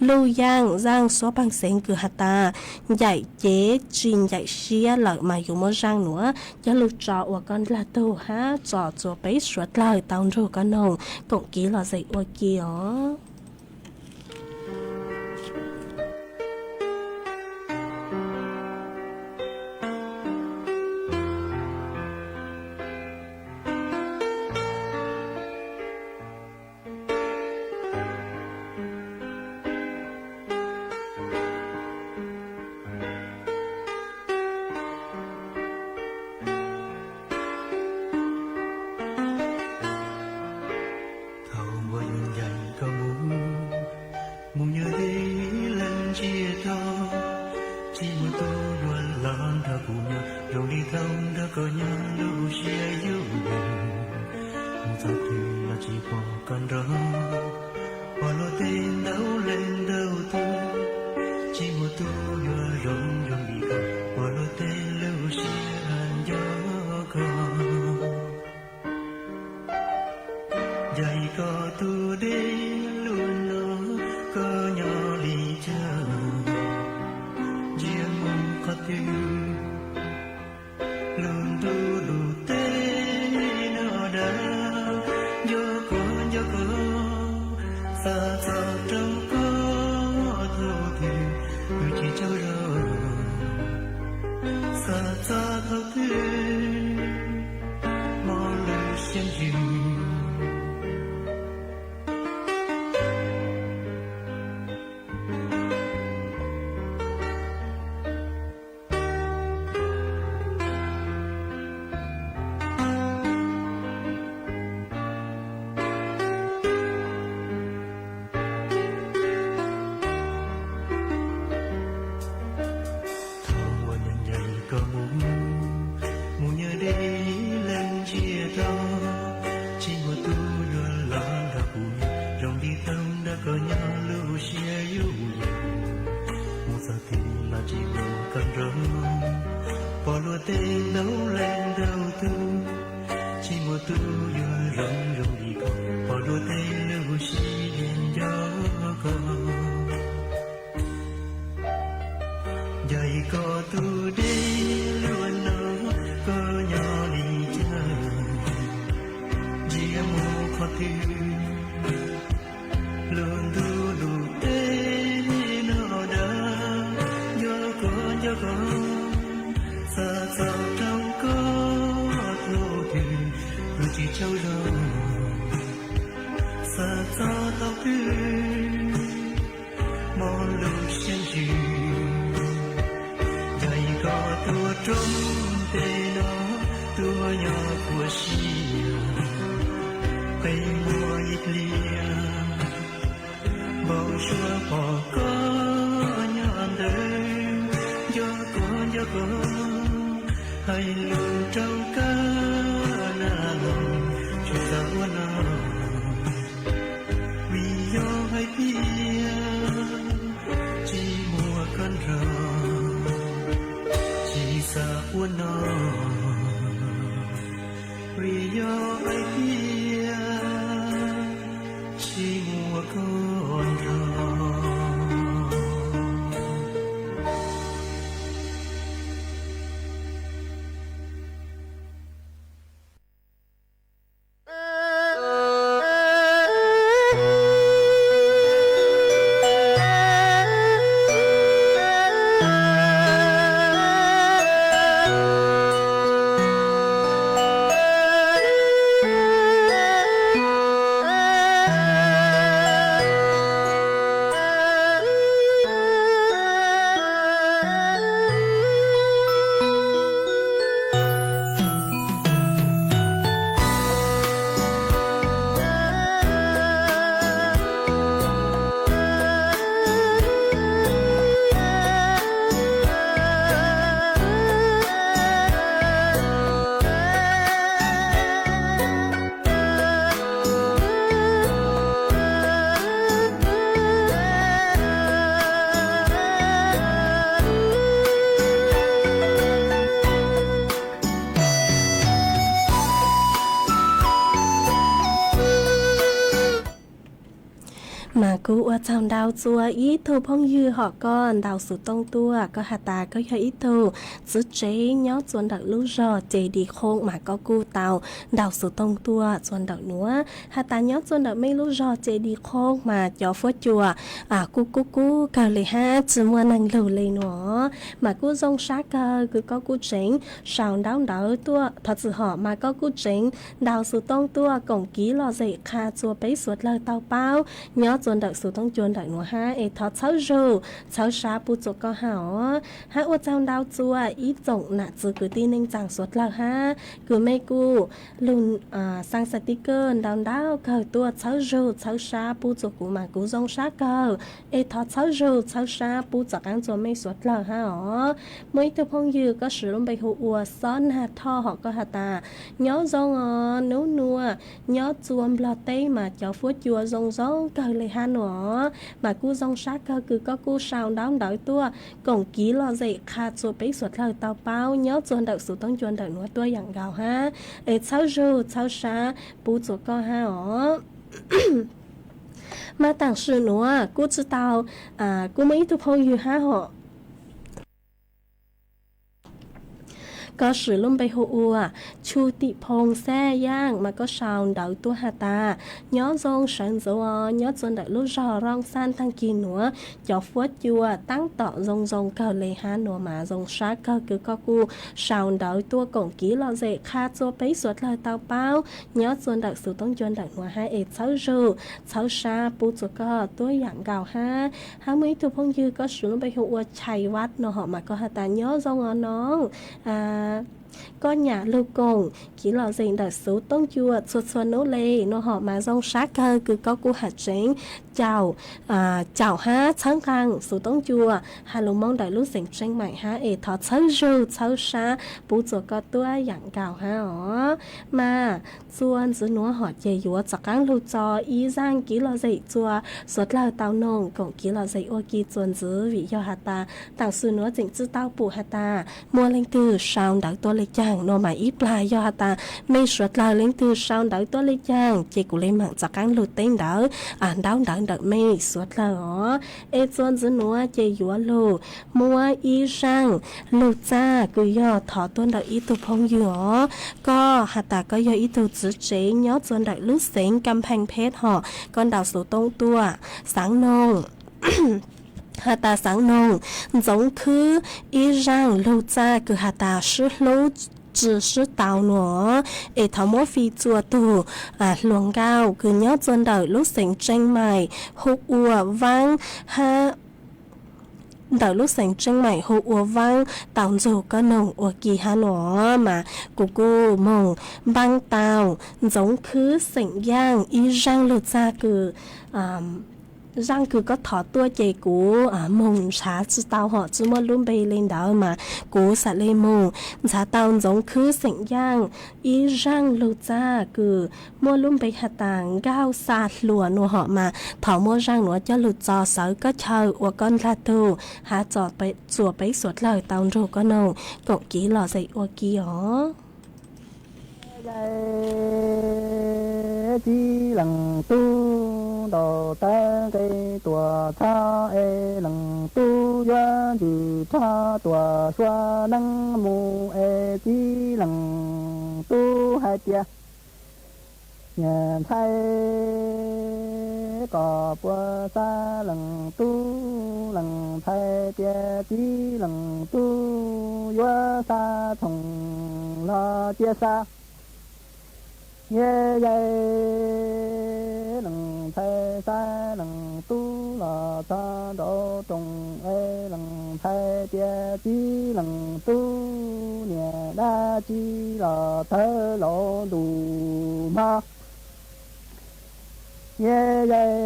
luj yaaj zaaj suab paag xeev kws has tas ncaim cev tsi ncaim siab lawm mas yuav muab zaaj nuav coj lug tso ua koj ndlag tug hab tso txua peb suav dlawg tau nrug koj noog koom kev lom zem ua ke os. Xav txog rau koj thaum twg kuv tsis tsaug zog, xav txog thaum twg mob lub siab ntsws. Thaum uas ncaim koj mus, mus nyob deb leej ntsia rau, tsis muaj tus yuav los nrog kuv, zoo li tau nrog koj nyob lub siab yuj yus. Mus txog twg los tsis muaj koj nrog, pom luag tej ntau leej ntau tug, tsis muaj tus yuav zoo zoo li koj, pom luag tej lub siab nco koj. Yog koj tus deb luaj no, koj nyob li cas, ntsia mus qhov twg, lub ntuj lub teb no dag, nco koj nco koj, xav txog rau koj thaum twg kuv tsis tsaug zog, xav txog thaum twg mob lub siab ntsws. Yog koj tuaj rau ntawm no, tuaj nyob puas siab, qe muag ib pliag, npau suav pom koj nyob ntawd, nco koj nco koj, hais lus rau koj na los tsis xav ua no, vim yog hais tias tsis muaj koj nrog, tsis xav ua no, vim yog hais tias tsis muaj koj nrog. Mas kuv ua tsaug ntau txua ib tug phooj ywg hom koj ntaus xov tooj tuaj, koj has tas koj yog ib tug txiv tsev nyob txua ntawm lub zog Ces Dis Khoo, mas koj kuj tau ntaus xov tooj tuaj txua ntawm nuav, has tas nyob txua ntawm mej lub zog Ces Dis Khoo mas cov fuab cua kuj kub kub kawg li hab tsi muaj neeg lug li nuav. Mas kuj zoo sab kawg kws koj kuj tseev sau ntaub ntawv tuaj, thov txim hom, mas koj kuj tseev ntaus xov tooj tuaj koom kiv lom zem qha txua peb suav dlawg tau paub nyob txua ntawm xov tooj cua ntawm nuav hab, es thov txhawb zug txhawb sab pub txua koj hab os. Hab ua tsaug ntau txua ib tsoom nam txiv kwv tij neej tsaa suav dlawg hab kws mej kuj lug xaa xas tiv kawg ntau ntau kawg tuaj txhawb zug txhawb sab pub txua kuv, mas kuv zoo sab kawg, es thov txhawb zug txhawb sab pub txom qaab txua mej suav dlawg hab os. Muaj ib tug phooj ywg koj siv lub npe hu ua Xob Nag Thoj hom koj has tas nyob zoo os, nub nuav nyob txua Nplog teb mas cov fuab cua zoo zoo kawg li hab nuav. Mas kuj zoo sab kawg kws koj kuj sau ntaub ntawv tuaj koom kiv lom zem qha txua peb suav dlawg tau paub nyob txua ntawm xov tooj cua ntawm nuav tuaj yaam nkaus hab, es txhawb zug txhawb sab pub txua koj hab os. Mas taam sim nuav kuj tsi tau, kuj muaj ib tug phooj ywg hab hom Koj swm lub npe hu ua Chu Tim Phoo Xab Yaaj mas koj sau ntawv tuaj has tas, nyob zoo sawv ntxuv os, nyob txua ntawm lub zog Rooj Xaj Taag Kis nuav, cov fuab cua taab tom zoo zoo kawg le hab nuav mas zoo sab kawg kws koj kuj sau ntawv tuaj koom kev lom zem qha txua peb suav dlawg tau paub nyob txua ntawm xuv toob ncua ntawm nuav hab es txhawb zug txhawb sab pub txua koj tuab yaam nkaus hab. Hab muaj ib tug phooj ywg koj swm lub npe hu ua Chais Vaj no hom mas koj has tas nyob zoo os noog, koj nyam lug koom kev lom zem ntawm xuv toob ncua txhua txhua nub le no hom mas zoo sab kawg kws koj kuj has tseev caum hab txhawb nqaa xuv toob ncua has lug Moob ntawm lub xeev Tseeb Maim hab es thov txhawb zug txhawb sab pub txua koj tuab yaam nkaus hab os. Mas txua ntxiv nuav hom ces yuav rov qaab lug tso ib zaaj kev lom zem txua suav dlawg tau noog koom kev lom zem ua ke txua ntxiv vim yog has tas taam sim nuav tseem tsi tau pum has tas muaj leej twg sau ntawv tuaj le caag no mas ib plag yog has tas mej suav dlawg leej twg sau ntawv tuaj le caag ces kuv le maam rov qaab lug teb ntawv, ntaub ntawv ntawm mej suav dlawg os. Es txua ntxiv nuav ces yuav lug muab ib zaaj lug txaj kws yog thov tuaj ntawm ib tug phooj ywg os. Koj has tas koj yog ib tug txiv tsev nyob txua ntawm lub xeev Kam Pheej Pheb hom koj ntaus xuv toob tuaj xaav noog, has tas xaav noog ntxoov khwb ib zaaj lug txaj kws has tas sib hlub tsi sib tau nuav, es thov muab fij txua tug hluas nkauj kws nyob txua ntawm lub xeev Tseeb Maim hu ua Vaab hab ntawm lub xeev Tseeb Maim hu ua Vaab tau nrug koj noog ua ke hab nuav mas kuv kuj moog npaab tau ntxoov khwb xeem yaaj ib zaaj lug txaj kws zaaj kws koj thov tuaj ces kuv moog nrhav tsi tau hom tsi muaj lub npe le ntawd mas kuv xam le moog nrhav tau ntxoov khwb xeem yaaj ib zaaj lug txaj kws muaj lub npe has tas Nkauj Xa Hluas nuav hom mas thov muab zaaj nuav coj lug tso sawv koj chaw ua koj dlaag tug hab txua peb suav dlawg tau nrug koj noog koom kev lom zem ua ke os. Yai txiv leej tub ntaus tawv nqe tuam txhab es leej tub yuav ntsws rov tuam suav neeb mus es txiv leej tub hais tias, niam ntxhais, koj puas xav leej tub? Leej ntxhais tias txiv leej tub yuav xa txhoom los cia xa. Yai yai leej ntxhais xa leej tub los txog nraum rooj es leej ntxhais tias txiv leej tub, niam dab tsi los tawg lauv ntuj hmo. Yai yai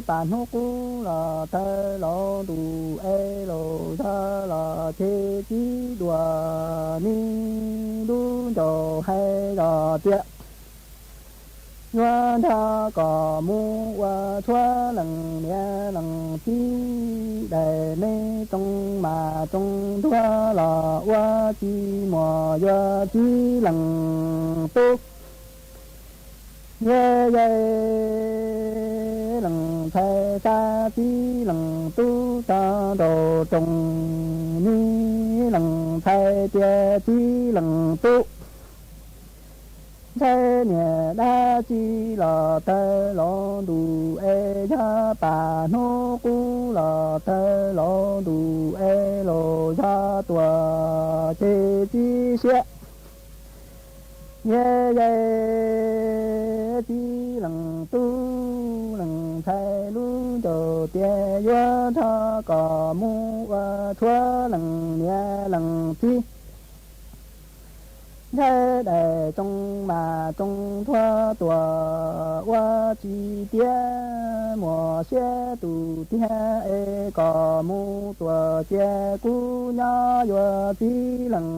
pas hnub qub los tawg lauv ntuj es lauv zog los ces txiv dua me lub ncaus hais zog tias, yuav nrog koj mus ua tshuab leej niam leej txiv, daim neeg tsoos mas tsoos ntuag los ua tsis muaj yuav txiv leej tub. Yai yai leej ntxhais xa txiv leej tub txog nraum rooj, me leej ntxhais tias txiv leej tub, ntxhais, niam dab tsi los tawg lauv ntuj es yog pas hnub qub los tawg lauv ntuj es lauv zog tuaj ces txiv siab. Yai yai txiv leej tub, leej ntxhais lub ncaus tias yuav nrog koj mus ua tshuab leej niam leej txiv, ntxhais, daim tsoos mas tsoos ntuag tuaj ua tsis tiav, muaj siab tus tiag es koj mus tuaj cia kuv nyob yuav txiv leej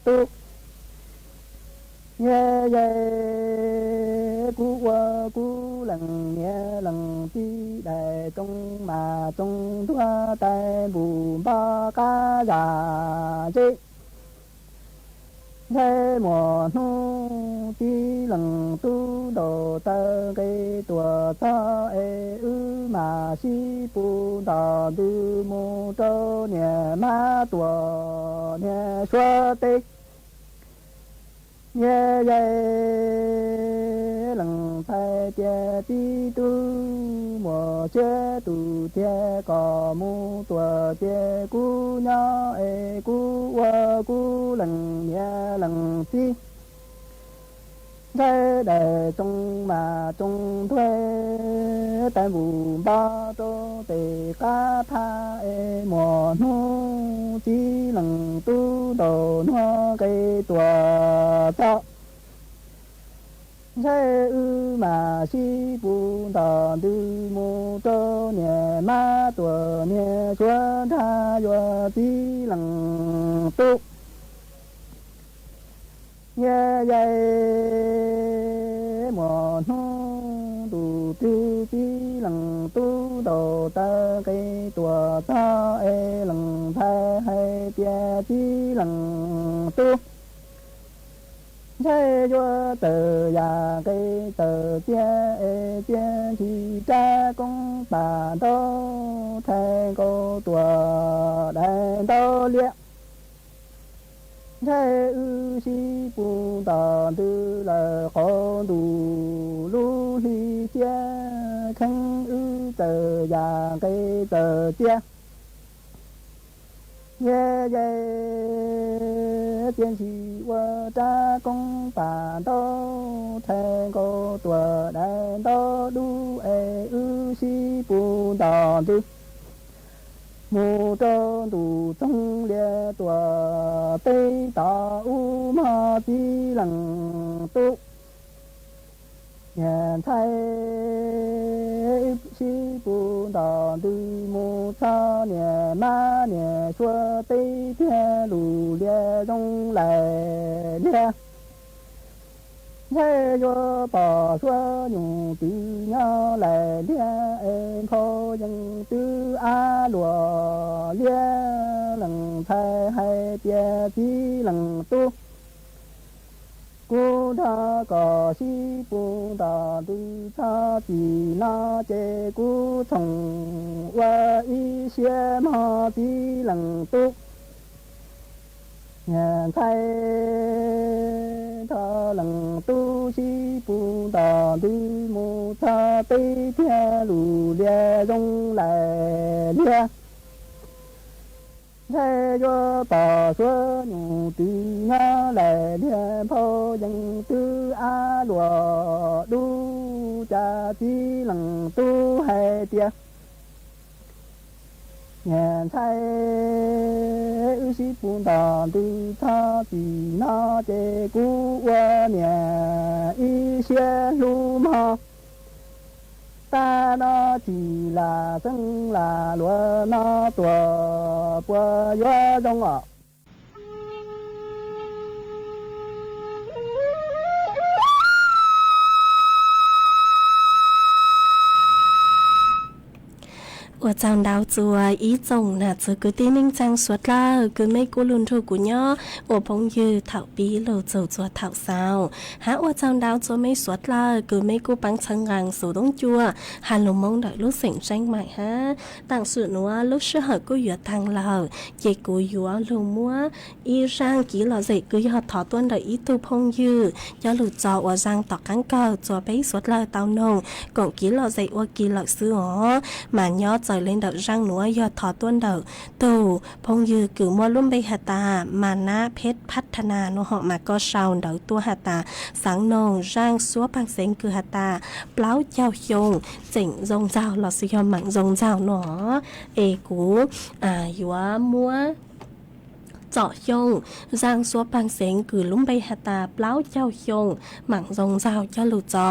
tub. Yai yai kuv ua kuv leej niam leej txiv, daim tsoos mas tsoos ntuag, tais npuj npog qab zaj zeb, ntxhais, muaj hnub txiv leej tub ntaus taw nqe tuam txog es wb mam sib pus ntom ntws mus rau niam mab tuam niag suab teb. Niag yawg leej ntxhais tias txiv tub muaj siab tus tiag kom mus tuam ces kuv nyob es kuv ua kuv leej niam leej txiv. Ntshai daim tsoos mas tsoos ntuag, tais npum npo rau tes qab phaj es muaj hnub txiv leej tub ntaus nuag nqe tuam txog. Ntshai wb mam sib pus ntom ntws mus rau niam mab tuam niag suab nrag yuav txiv leej tub. Niag yawg muaj hnub ntu twg txiv leej tub ntaus taw nqe tuam txog es leej ntxhais hais tias txiv leej tub, ntshai yuav txawm yam nqe txawm txiaj es txiaj ntshis rab koob pam ntaub rhais nkaus tuam dais ntaub liab. Ntshai wb sib pus ntom ntws lawm qaum ntuj lub hli xiab kheev wb txawm yam nqe txawm txiaj. Niag yawg txiaj ntshis ua rab koob pam ntaub rhais nkaus tuam dais ntaub dub es wb sib pus ntom ntws mus rau ntuj txoog lias tuam teb tod ub mog txiv leej tub. Niam ntxhais sib pus ntom ntws mus txog niam mab niam suab teb tiag lus lias zoo laim liag. Ntshai yuav pom suab nyuj twm nyob laim liag es nphau yees twb ab luam liab. Leej ntxhais hais tias txiv leej tub, kuv nrog koj sib pus ntom ntws txog txim no ces kuv txhoom ua ib siab mog txiv leej tub. Niam ntxhais nrog leej tub sib pus ntom ntws mus txog teb tiag lus lias zoo laim liag. Ntshai yuav pom suab nyuj twm nyob laim liag nphau yees twb ab luam dub. Cas txiv leej tub hais tias, niam ntxhais, wb sib pus ntom ntws txog txim no ces kuv ua niam ib siab hlub mog. Tag no txim lam xeeb lam luam no tuam puas yuav zoo os? Ua tsaug ntau txuas ib tsoom nam txiv kwv tij neej tsaa suav dlawg kws mej kuj lug nrug kuv nyob ua phooj ywg thaum pib lug txug txuas thaum xaus. Hab ua tsaug ntau txuas mej suav dlawg kws mej kuj paab txhawb nqaa xuv toob cua has lug Moob ntawm lub xeem Zeej Maim hab. Taam sim nuav lub sij hawm kuj yuav taag lawm, ces kuv yuav lug muab ib zaaj kiv lom zem kws yog thov tuaj ntawm ib tug phooj ywg coj lug tso ua zaaj tom qaab kawg txuas peb suav dlawg tau noog koom kiv lom zem ua ke lawm xwb os. Mas nyob txawm le ntawm zaaj nuav yog thov tuaj ntawm tug phooj ywg kws muaj lub npe has tas Mas Nab Pheb Phab Tha Nas nuav hom mas koj sau ntawv tuaj has tas xaav noog zaaj suab paag xeev kws has tas plaub caug xyoo tseem zoo nraug lossis yog maam zoo nraug nuav, es kuv yuav muab txom xyoo zaaj suab paag xeev kws lub npe has tas plaub caug xyoo maam zoo nraug coj lug tso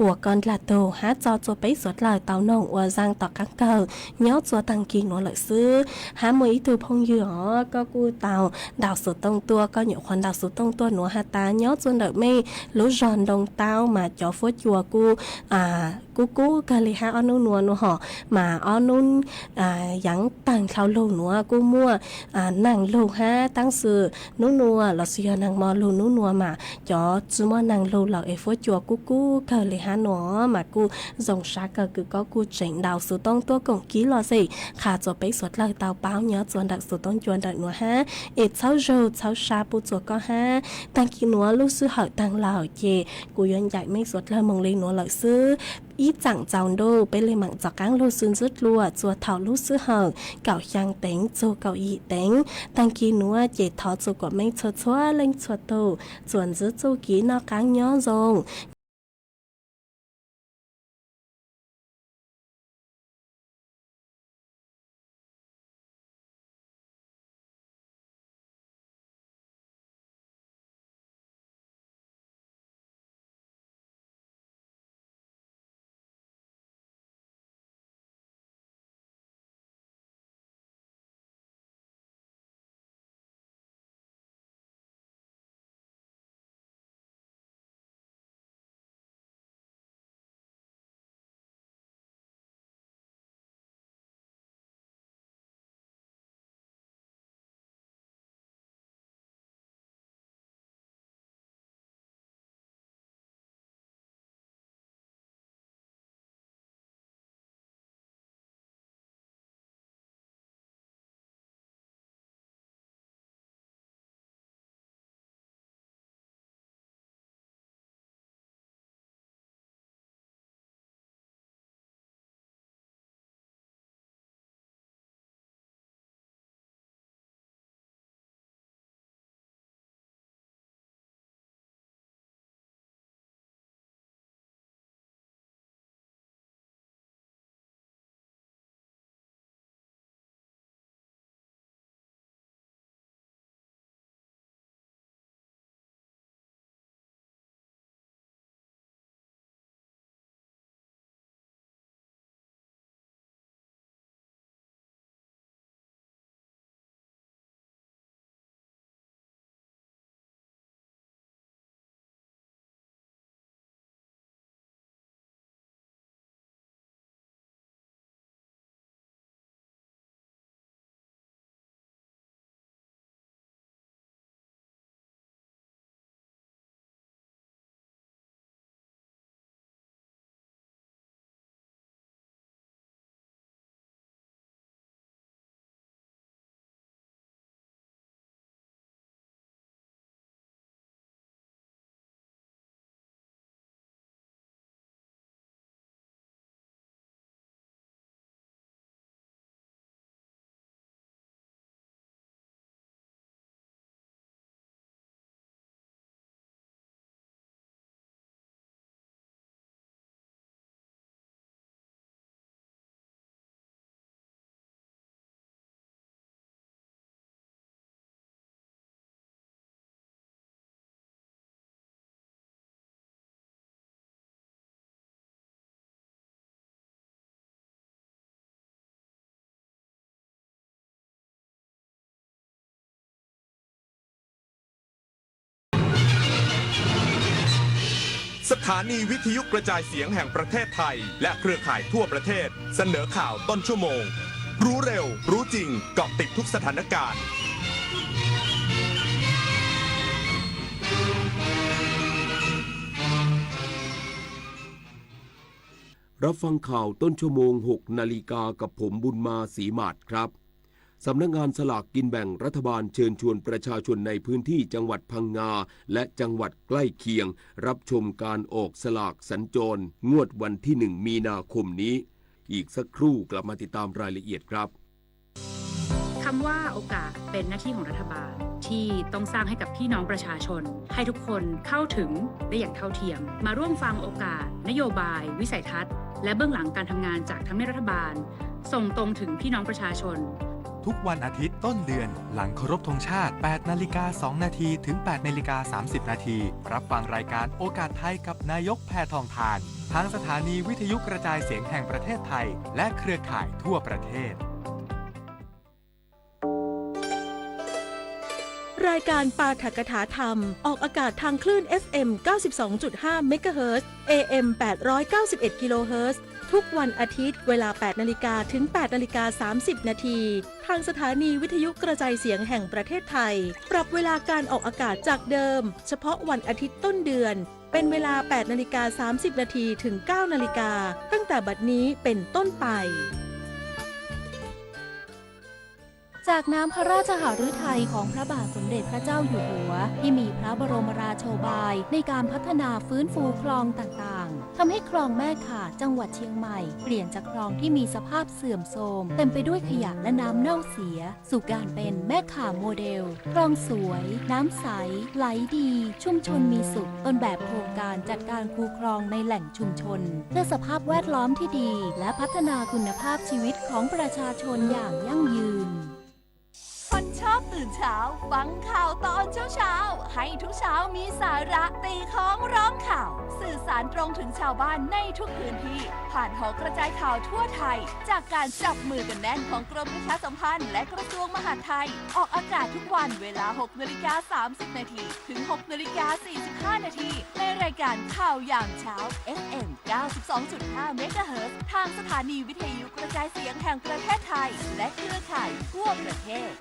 ua koj dlaag tug hab tso txuas peb suav dlawg tau noog ua zaaj tom qaab kawg nyob txuas taag kis nuav lawm xwb. Hab muaj ib tug phooj ywg os, koj kuj tau ntaus xuv tooj tuaj, koj nyuam qhuav ntaus xuv tooj tuaj nuav has tas nyob txuas ntawm mej lub zog Ntoo Taub mas cov fuab cua kuj Kub kub kawg li hab ob nub nua nua hom, mas ob nub yaav taag dlhau lug nuav kuj muaj naag lug hab taab xwm nub nua lossis yog naag mo lug nub nua mas cov tsi muaj naag lug lawm es fuab cua kub kub kawg li hab nua mas kuj zoo sab kawg kws koj kuj tseem ntaus xuv toob tuab koom kib los xij qha txug peb suav dlawg tau paub nyob txug ntawm xuv toob cua ntawm nuav hab es txhawb zug txhawb sab pub txug koj hab. Taag kis nuav lub sij hawm taag lawm ces kuv yuav ncaim mej suav dlawg moog li nuav lawm xwb. Ib tsaam txaus ntuj peb le maam txaus qaab lug xwb ntxwb dlua txug thaum lub sij hawm kaum xyaa teev txug kaum yim teev. Taag kis nuav ces thov txug kuas mej txhua txhua leej txhua tug txuas ntxiv txuj kev noj qaab nyob zoo.สถานีวิทยุกระจายเสียงแห่งประเทศไทยและเครือข่ายทั่วประเทศเสนอข่าวต้นชั่วโมง รู้เร็ว รู้จริง เกาะติดทุกสถานการณ์ รับฟังข่าวต้นชั่วโมง หกนาฬิกา กับผมบุญมา ศรีหมาดครับ สำนักงานสลากกินแบ่งรัฐบาลเชิญชวนประชาชนในพื้นที่จังหวัดพังงาและจังหวัดใกล้เคียง รับชมการออกสลากสัญจร งวดวันที่ หนึ่ง มีนาคมนี้ อีกสักครู่กลับมาติดตามรายละเอียดครับ คำว่าโอกาสเป็นหน้าที่ของรัฐบาลที่ต้องสร้างให้กับพี่น้องประชาชน ให้ทุกคนเข้าถึงได้อย่างเท่าเทียม มาร่วมฟังโอกาสนโยบายวิสัยทัศน์ และเบื้องหลังการทำงานจากทำเนียบรัฐบาล ส่งตรงถึงพี่น้องประชาชน ทุกวันอาทิตย์ต้นเดือน หลังเคารพธงชาติ แปดนาฬิกา สองนาที ถึง แปดนาฬิกา สามสิบนาที รับฟังรายการโอกาสไทยกับนายกแพทองธาร ทางสถานีวิทยุกระจายเสียงแห่งประเทศไทย และเครือข่ายทั่วประเทศ รายการปาฐกถาธรรม ออกอากาศทางคลื่น เอฟ เอ็ม เก้าสิบสองจุดห้า เมกะเฮิรตซ์ เอ เอ็ม แปดร้อยเก้าสิบเอ็ด กิโลเฮิรตซ์ ทุกวันอาทิตย์ เวลา แปด นาฬิกา ถึง แปด นาฬิกา สามสิบ นาที ทางสถานีวิทยุกระจายเสียงแห่งประเทศไทย ปรับเวลาการออกอากาศจากเดิม เฉพาะวันอาทิตย์ต้นเดือน เป็นเวลา แปด นาฬิกา สามสิบ นาที ถึง เก้า นาฬิกา ตั้งแต่บัดนี้เป็นต้นไป จากน้ำพระราชหฤทัยของพระบาทสมเด็จพระเจ้าอยู่หัว ที่มีพระบรมราโชบายในการพัฒนาฟื้นฟูคลองต่างๆ ทำให้คลองแม่ข่าจังหวัดเชียงใหม่ เปลี่ยนจากคลองที่มีสภาพเสื่อมโทรม เต็มไปด้วยขยะและน้ำเน่าเสีย สู่การเป็นแม่ข่าโมเดล คลองสวย น้ำใส ไหลดี ชุมชนมีสุข ต้นแบบโครงการจัดการคูคลองในแหล่งชุมชน เพื่อสภาพแวดล้อมที่ดี และพัฒนาคุณภาพชีวิตของประชาชนอย่างยั่งยืน คนชอบตื่นเช้า ฟังข่าวตอนเช้าๆ ให้ทุกเช้ามีสาระ ตีค้องร้องข่าว สื่อสารตรงถึงชาวบ้านในทุกพื้นที่ ผ่านหอกระจายข่าวทั่วไทย จากการจับมือกันแน่นของกรมประชาสัมพันธ์และกระทรวงมหาดไทย ออกอากาศทุกวันเวลา หก นาฬิกา สามสิบ นาที ถึง หก นาฬิกา สี่สิบห้า นาที ในรายการข่าวอย่างเช้า เอฟ เอ็ม เก้าสิบสองจุดห้า เมกะเฮิรตซ์ ทางสถานีวิทยุกระจายเสียงแห่งประเทศไทย และเครือข่ายทั่วประเทศ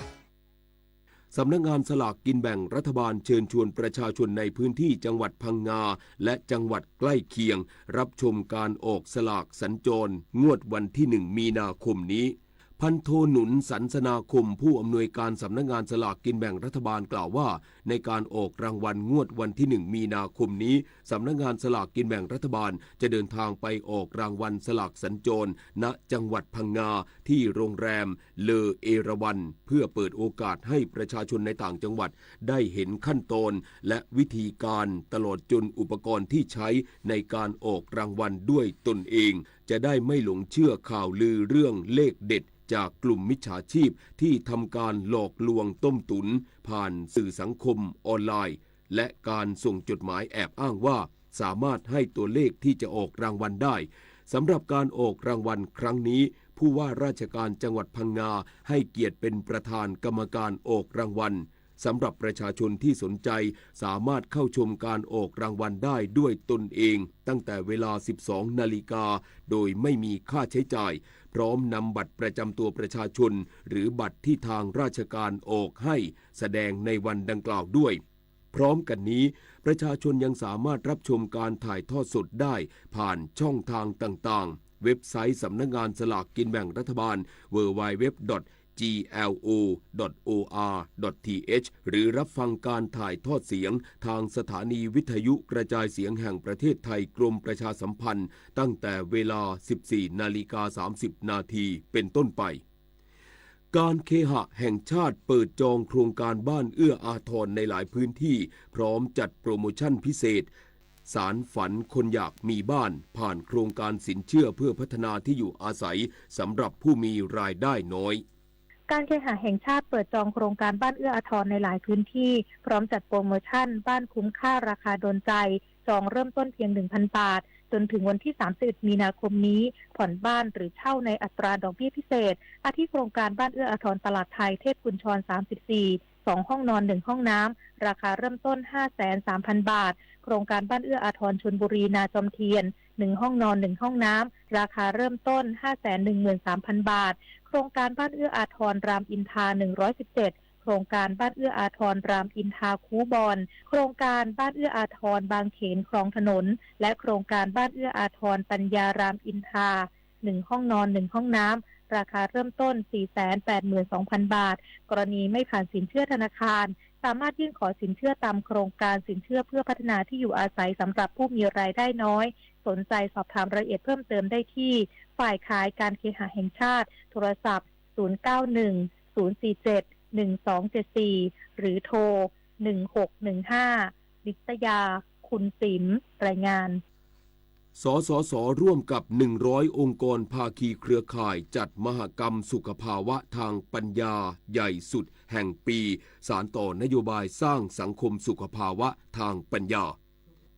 สำนักงานสลากกินแบ่งรัฐบาลเชิญชวนประชาชนในพื้นที่จังหวัดพังงา และจังหวัดใกล้เคียง รับชมการออกสลากสัญจร งวดวันที่ หนึ่ง มีนาคมนี้ พันโท หนุน สันสนาคม ผู้อำนวยการสำนักงานสลากกินแบ่งรัฐบาลกล่าวว่า ในการออกรางวัลงวดวันที่ หนึ่ง มีนาคมนี้ สำนักงานสลากกินแบ่งรัฐบาลจะเดินทางไปออกรางวัลสลากสัญจร ณ จังหวัดพังงา ที่โรงแรมเลอเอราวัณ เพื่อเปิดโอกาสให้ประชาชนในต่างจังหวัดได้เห็นขั้นตอน และวิธีการ ตลอดจนอุปกรณ์ที่ใช้ในการออกรางวัลด้วยตนเอง จะได้ไม่หลงเชื่อข่าวลือเรื่องเลขเด็ดจากกลุ่มมิจฉาชีพที่ทำการหลอกลวงต้มตุ๋นผ่านสื่อสังคมออนไลน์ และการส่งจดหมายแอบอ้างว่าสามารถให้ตัวเลขที่จะออกรางวัลได้ สำหรับการออกรางวัลครั้งนี้ ผู้ว่าราชการจังหวัดพังงาให้เกียรติเป็นประธานกรรมการออกรางวัล สำหรับประชาชนที่สนใจสามารถเข้าชมการออกรางวัลได้ด้วยตนเอง ตั้งแต่เวลา สิบสอง นาฬิกา โดยไม่มีค่าใช้จ่าย พร้อมนำบัตรประจำตัวประชาชน หรือบัตรที่ทางราชการออกให้แสดงในวันดังกล่าวด้วย พร้อมกันนี้ ประชาชนยังสามารถรับชมการถ่ายทอดสดได้ผ่านช่องทางต่างๆ เว็บไซต์สำนักงานสลากกินแบ่งรัฐบาล ดับเบิลยู ดับเบิลยู ดับเบิลยู ดอท จี แอล โอ ดอท โอ อาร์ ดอท ที เอช หรือรับฟังการถ่ายทอดเสียงทางสถานีวิทยุกระจายเสียงแห่งประเทศไทยกรมประชาสัมพันธ์ ตั้งแต่เวลา สิบสี่ นาฬิกา สามสิบ นาที เป็นต้นไป การเคหะแห่งชาติเปิดจองโครงการบ้านเอื้ออาทรในหลายพื้นที่ พร้อมจัดโปรโมชั่นพิเศษ สารฝันคนอยากมีบ้าน ผ่านโครงการสินเชื่อเพื่อพัฒนาที่อยู่อาศัยสำหรับผู้มีรายได้น้อย การเคหะแห่งชาติเปิดจองโครงการบ้านเอื้ออาทรในหลายพื้นที่ พร้อมจัดโปรโมชั่นบ้านคุ้มค่าราคาโดนใจ จองเริ่มต้นเพียง หนึ่งพัน บาท จนถึงวันที่ สามสิบเอ็ด มีนาคมนี้ ผ่อนบ้านหรือเช่าในอัตราดอกเบี้ยพิเศษ อาทิโครงการบ้านเอื้ออาทรตลาดไทยเทพกุญชร สามสิบสี่ สองห้องนอน หนึ่งห้องน้ำ ราคาเริ่มต้น ห้าแสนสามพัน บาท โครงการบ้านเอื้ออาทรชลบุรีนาจอมเทียน หนึ่งห้องนอน หนึ่งห้องน้ำ ราคาเริ่มต้น ห้าแสนหนึ่งหมื่นสามพัน บาท โครงการบ้านเอื้ออาทรรามอินทรา หนึ่งร้อยสิบเจ็ด โครงการบ้านเอื้ออาทรรามอินทราคูบอน โครงการบ้านเอื้ออาทรบางเขนคลองถนน และโครงการบ้านเอื้ออาทรปัญญารามอินทรา หนึ่งห้องนอน หนึ่งห้องน้ำ ราคาเริ่มต้น สี่แสนแปดหมื่นสองพัน บาท กรณีไม่ผ่านสินเชื่อธนาคาร สามารถยื่นขอสินเชื่อตามโครงการสินเชื่อเพื่อพัฒนาที่อยู่อาศัยสำหรับผู้มีรายได้น้อย สนใจสอบถามรายละเอียดเพิ่มเติมได้ที่ ฝ่ายขายการเคหะแห่งชาติ โทรศัพท์ ศูนย์เก้าหนึ่ง ศูนย์สี่เจ็ด หนึ่งสองเจ็ดสี่ หรือโทร หนึ่งหกหนึ่งห้า นิตยา คุณสิม รายงาน สสส ร่วมกับ หนึ่งร้อย องค์กรภาคีเครือข่าย จัดมหกรรมสุขภาวะทางปัญญาใหญ่สุดแห่งปี สานต่อนโยบายสร้างสังคมสุขภาวะทางปัญญา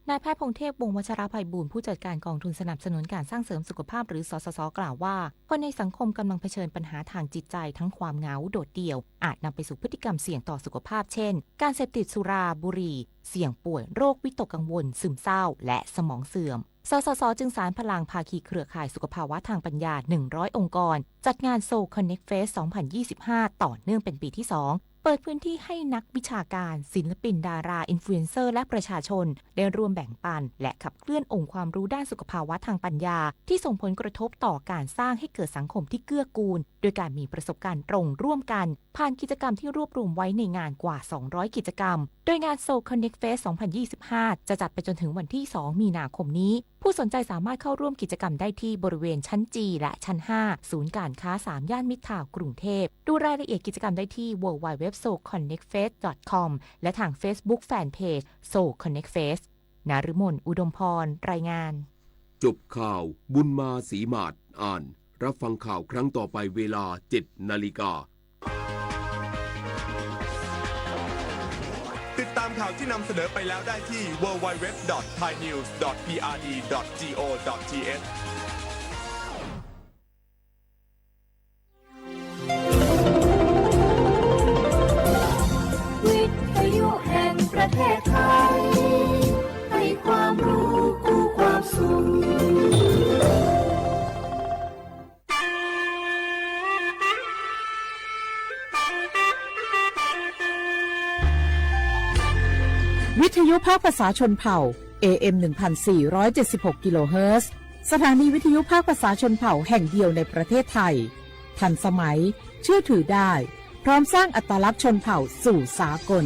นายแพทย์พงษ์เทพ วงศ์วัชรภัยบูลย์ ผู้จัดการกองทุนสนับสนุนการสร้างเสริมสุขภาพ หรือ สสส กล่าวว่า คนในสังคมกำลังเผชิญปัญหาทางจิตใจ ทั้งความเหงา โดดเดี่ยว อาจนำไปสู่พฤติกรรมเสี่ยงต่อสุขภาพ เช่น การเสพติดสุรา บุหรี่ เสี่ยงป่วยโรควิตกกังวล ซึมเศร้า และสมองเสื่อม สสส จึงสานพลังภาคีเครือข่ายสุขภาวะทางปัญญา หนึ่งร้อย องค์กร จัดงาน Soul Connect Fest สองพันยี่สิบห้า ต่อเนื่องเป็นปีที่สอง เปิดพื้นที่ให้นักวิชาการ ศิลปิน ดารา อินฟลูเอนเซอร์ และประชาชน ได้ร่วมแบ่งปัน และขับเคลื่อนองค์ความรู้ด้านสุขภาวะทางปัญญา ที่ส่งผลกระทบต่อการสร้างให้เกิดสังคมที่เกื้อกูล โดยการมีประสบการณ์ตรงร่วมกัน ผ่านกิจกรรมที่รวบรวมไว้ในงานกว่า สองร้อย กิจกรรม โดยงาน Soul Connect Fest สองพันยี่สิบห้า จะจัดไปจนถึงวันที่ สอง มีนาคมนี้ ผู้สนใจสามารถเข้าร่วมกิจกรรมได้ที่บริเวณชั้น G และชั้น ห้า ศูนย์การค้า สาม ย่านมิตรทาวน์ กรุงเทพฯ ดูรายละเอียดกิจกรรมได้ที่ ดับเบิลยู ดับเบิลยู ดับเบิลยู ดอท คอนเน็กต์เฟส ดอท คอม และทาง Facebook Fanpage Soul Connect Fest นฤมล อุดมพร รายงาน จบข่าว บุญมา ศรีหมาด อ่าน รับฟังข่าวครั้งต่อไปเวลา เจ็ด นาฬิกา ติดตามข่าวที่นำเสนอไปแล้วได้ที่ ดับเบิลยู ดับเบิลยู ดับเบิลยู ดอท ไทยนิวส์ ดอท พีอาร์ดี ดอท จี โอ ดอท ที เอช วิทยุแห่งประเทศไทย ให้ความรู้คู่ความสุข วิทยุภาคภาษาชนเผ่า เอ เอ็ม หนึ่งพันสี่ร้อยเจ็ดสิบหก กิโลเฮิรตซ์ สถานีวิทยุภาคภาษาชนเผ่าแห่งเดียวในประเทศไทย ทันสมัย เชื่อถือได้ พร้อมสร้างอัตลักษณ์ชนเผ่าสู่สากล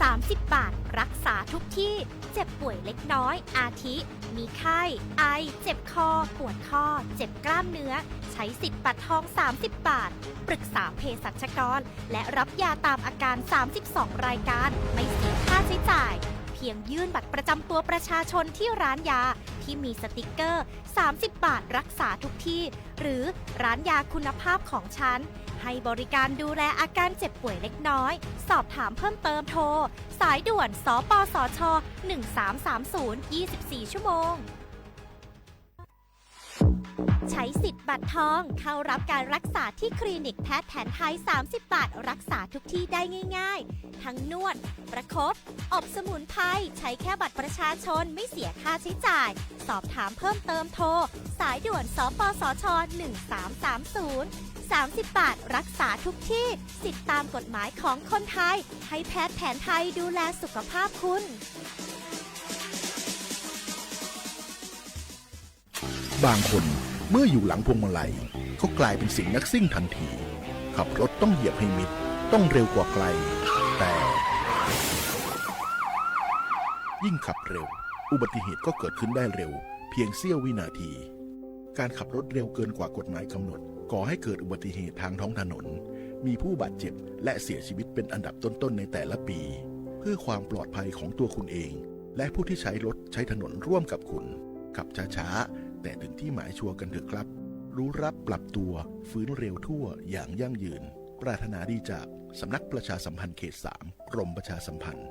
สามสิบบาท รักษาทุกที่ เจ็บป่วยเล็กน้อย อาทิ มีไข้ ไอ เจ็บคอ ปวดข้อ เจ็บกล้ามเนื้อ ใช้สิทธิ์บัตรทอง สามสิบบาท ปรึกษาเภสัชกร และรับยาตามอาการ สามสิบสอง รายการ ไม่เสียค่าใช้จ่าย เพียงยื่นบัตรประจำตัวประชาชนที่ร้านยา ที่มีสติกเกอร์ สามสิบบาท รักษาทุกที่ หรือร้านยาคุณภาพของฉัน ให้บริการดูแลอาการเจ็บป่วยเล็กน้อย สอบถามเพิ่มเติมโทร สายด่วน สปสช หนึ่งสามสามศูนย์ ยี่สิบสี่ ชั่วโมง ใช้สิทธิ์บัตรทอง เข้ารับการรักษาที่คลินิกแพทย์แผนไทย สามสิบบาท รักษาทุกที่ได้ง่ายๆ ทั้งนวด ประคบ อบสมุนไพร ใช้แค่บัตรประชาชน ไม่เสียค่าใช้จ่าย สอบถามเพิ่มเติมโทร สายด่วน สปสช หนึ่งสามสามศูนย์ สามสิบบาท รักษาทุกที่ สิทธิ์ตามกฎหมายของคนไทย ให้แพทย์แผนไทยดูแลสุขภาพคุณ บางคนเมื่ออยู่หลังพวงมาลัยก็กลายเป็นเสียงนักซิ่งทันที ขับรถต้องเหยียบให้มิด ต้องเร็วกว่าใคร แต่ ยิ่งขับเร็ว อุบัติเหตุก็เกิดขึ้นได้เร็ว เพียงเสี้ยววินาที การขับรถเร็วเกินกว่ากฎหมายกำหนด ก่อให้เกิดอุบัติเหตุทางท้องถนน มีผู้บาดเจ็บ และเสียชีวิตเป็นอันดับต้นๆในแต่ละปี เพื่อความปลอดภัยของตัวคุณเอง และผู้ที่ใช้รถใช้ถนนร่วมกับคุณ ขับช้าๆ แต่ถึงที่หมายชัวร์กันเถอะครับ รู้รักปรับตัว ฟื้นเร็วทั่วอย่างยั่งยืน ปรารถนาดีจากสำนักประชาสัมพันธ์เขต สาม กรมประชาสัมพันธ์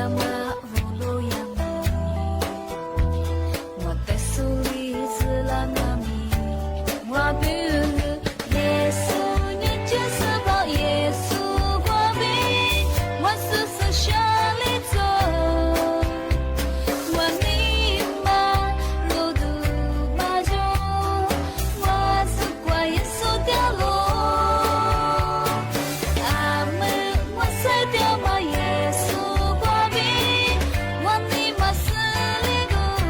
Mas hu lub yam no, ua teb xub li xwb laj na mi, ua pw, Yexus nyob cwj xwb pom Yexus ua pw, ua xwb xwm sab li txog, ua ni mas lub ntuj mas zoo, ua xwb kua Yexus tiag los. A mw, ua xwb tiag mas Yexus ua pw, ua ni mas xwb li kub,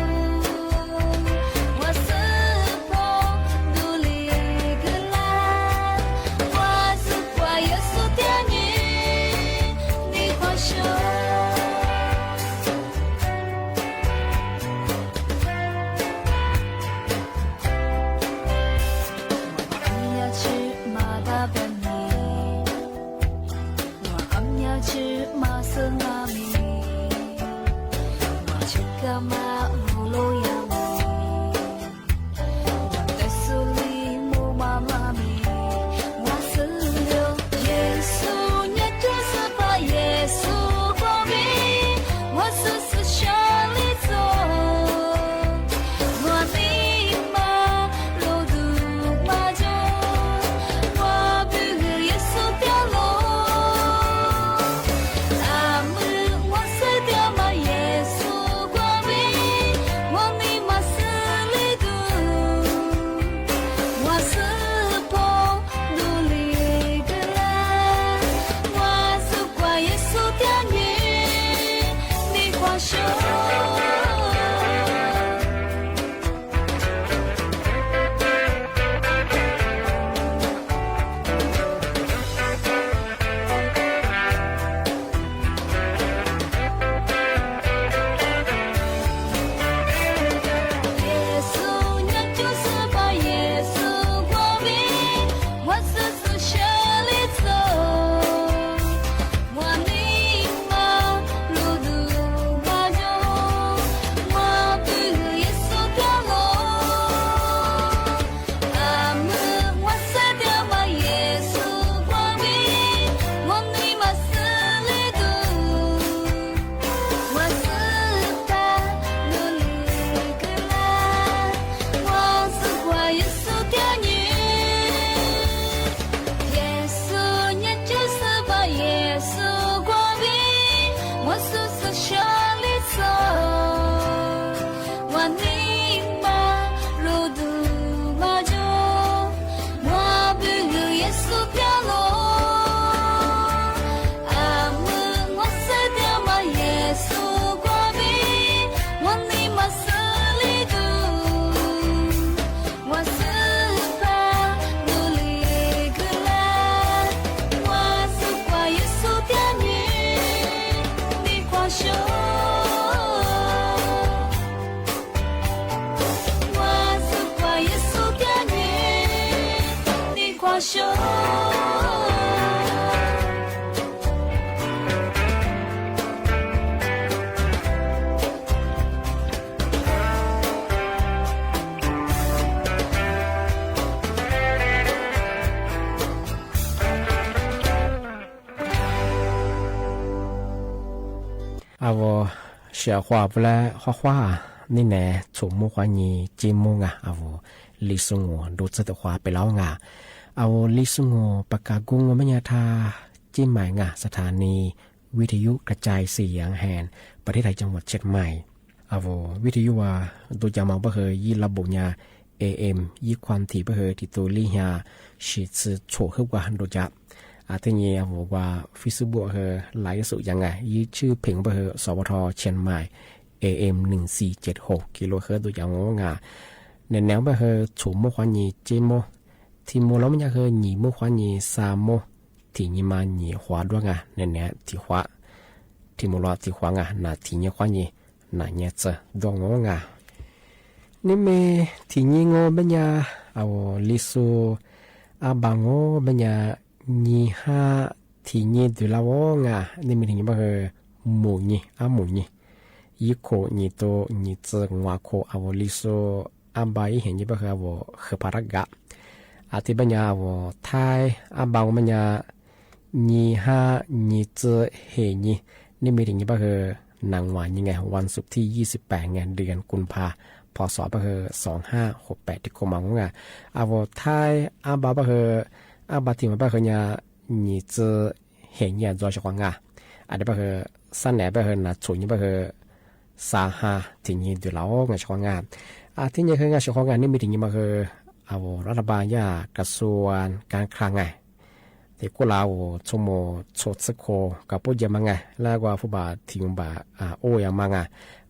ua xwb pom ntuj li kub laj, ua xwb kua Yexus tiag nywj, ni qhuab xyoo. Ua ab nyab tshwj mas dab pawg ni, ua ab nyab tshwj mas xwb na mi, ua tshwj kab mas hu lub yam no, ua teb xub li mus mas na mi, ua xwb li Yexus nyob cwj xwb pom Yexus ua pw, ua xwb xwm sab li txog, ua ni mas lub ntuj mas zoo, ua pw Yexus tiag los. A mw, ua xwb tiag mas Yexus ua pw, ua ni mas xwb li kub, ua xwb pom ntuj li kub laj, ua xwb kua Yexus tiag nywj, ni qhuab xyoo. Yexus nyob cwj xwb pom Yexus ua pw, ua xwb xwm sab li txog, ua ni mas lub ntuj mas zoo, ua pw Yexus tiag los. A mw, ua xwb tiag mas Yexus ua pw, ua ni mas xwb li kub, ua xwb pom ntuj li kub laj, ua xwb kua Yexus tiag nywj. Yexus nyob cwj xwb pom Yexus ua pw, ua xwb xwm sab li txog, ua ni mas lub ntuj mas zoo, ua pw Yexus tiag los. A mw, ua xwb tiag mas Yexus ua pw, ua ni mas xwb li kub, ua xwb pom ntuj li kub laj, ua xwb kua Yexus tiag nywj, ni qhuab xyoo. Ua xwb kua Yexus tiag nywj, ni qhuab xyoo. A vos, sia quaj pub lab qhuab qhuab, nej niam txhum muab Huab Nyi ceb muab nga, a vos, Lis Xus Nus ntu txawj tawm qhuav pem laub nga, a vos, Lis Xus Nus pas kas kub ngu mej nyaj thaj ceb mais nga, xas thas ni vij thas yuv ka cai xi yaav hees pas thib thais cov muas tshiaj mais. A vos, vij thas yuv uas ntu cas mas pab hwm yij lab npum nyaj A M yij khuam thim pab hwm tim tus lij nyaj sis txwm txhum hwb ua ntu cas. A tej nyi a vos ua Facebook hwm laiv xum yaav nga yij tshwj pheem pab hwm xov ua rho tshiaj mais A M neeg xi ces haum kiv lus hwb ntu cas ua nga. Niam niam pab hwm txhum muab Huab Nyi ceb muab, thim mus los mej nyaj hwm nyim muab Huab Nyi xa muab, thim nyim mas nyim Huab duab nga, niam niam thim Huab, thim mus los thim Huab nga, nam thim nyim Huab Nyi, nam nyim txwm duab ua nga. Nej me thim nyim ngu mej nyaj, a vos, Lis Xus, ab npas ngu mej nyaj, nyim hab thim nyim twg laj ua nga, nej me thim nyim pab hwm mus nyim, ab mus nyim, yij khum nyim tus nyim txwm nguav khum, a vos, Lis Xus, ab npas ib hem nyim pab hwm a vos, hwm pha rab kav. A tej pab nyaj a vos, Thaib, ab npas ngu mej nyaj, nyim hab nyim txwm hem nyim, nej me thim nyim pab hwm nag vas nyi nga, vas xuv thib yij xib pem nga, dws kus phas, phos xov pab hawv xov haj hauv pem tis khuam mas nga. Av vas thaib ab npab pab hawv, ab npab thim mas pab hawv nyaj nyis txwv hem nyi ntxuav sawv qhov nga. Av pab hawv xab nam pab hawv nas txhum nyi pab hawv xav ha thim nyi ntws laus nga sawv qhov nga. Av thib nyi hawv nga sawv qhov nga nej me tis nyi mas hawv, av vas lab thab npas yaj kas xua kab kha nga, ces kuj la av vas txhua mus txhua txhij kho kas puab ca mas nga, lab vas fub npam thim npam ua yam mas nga.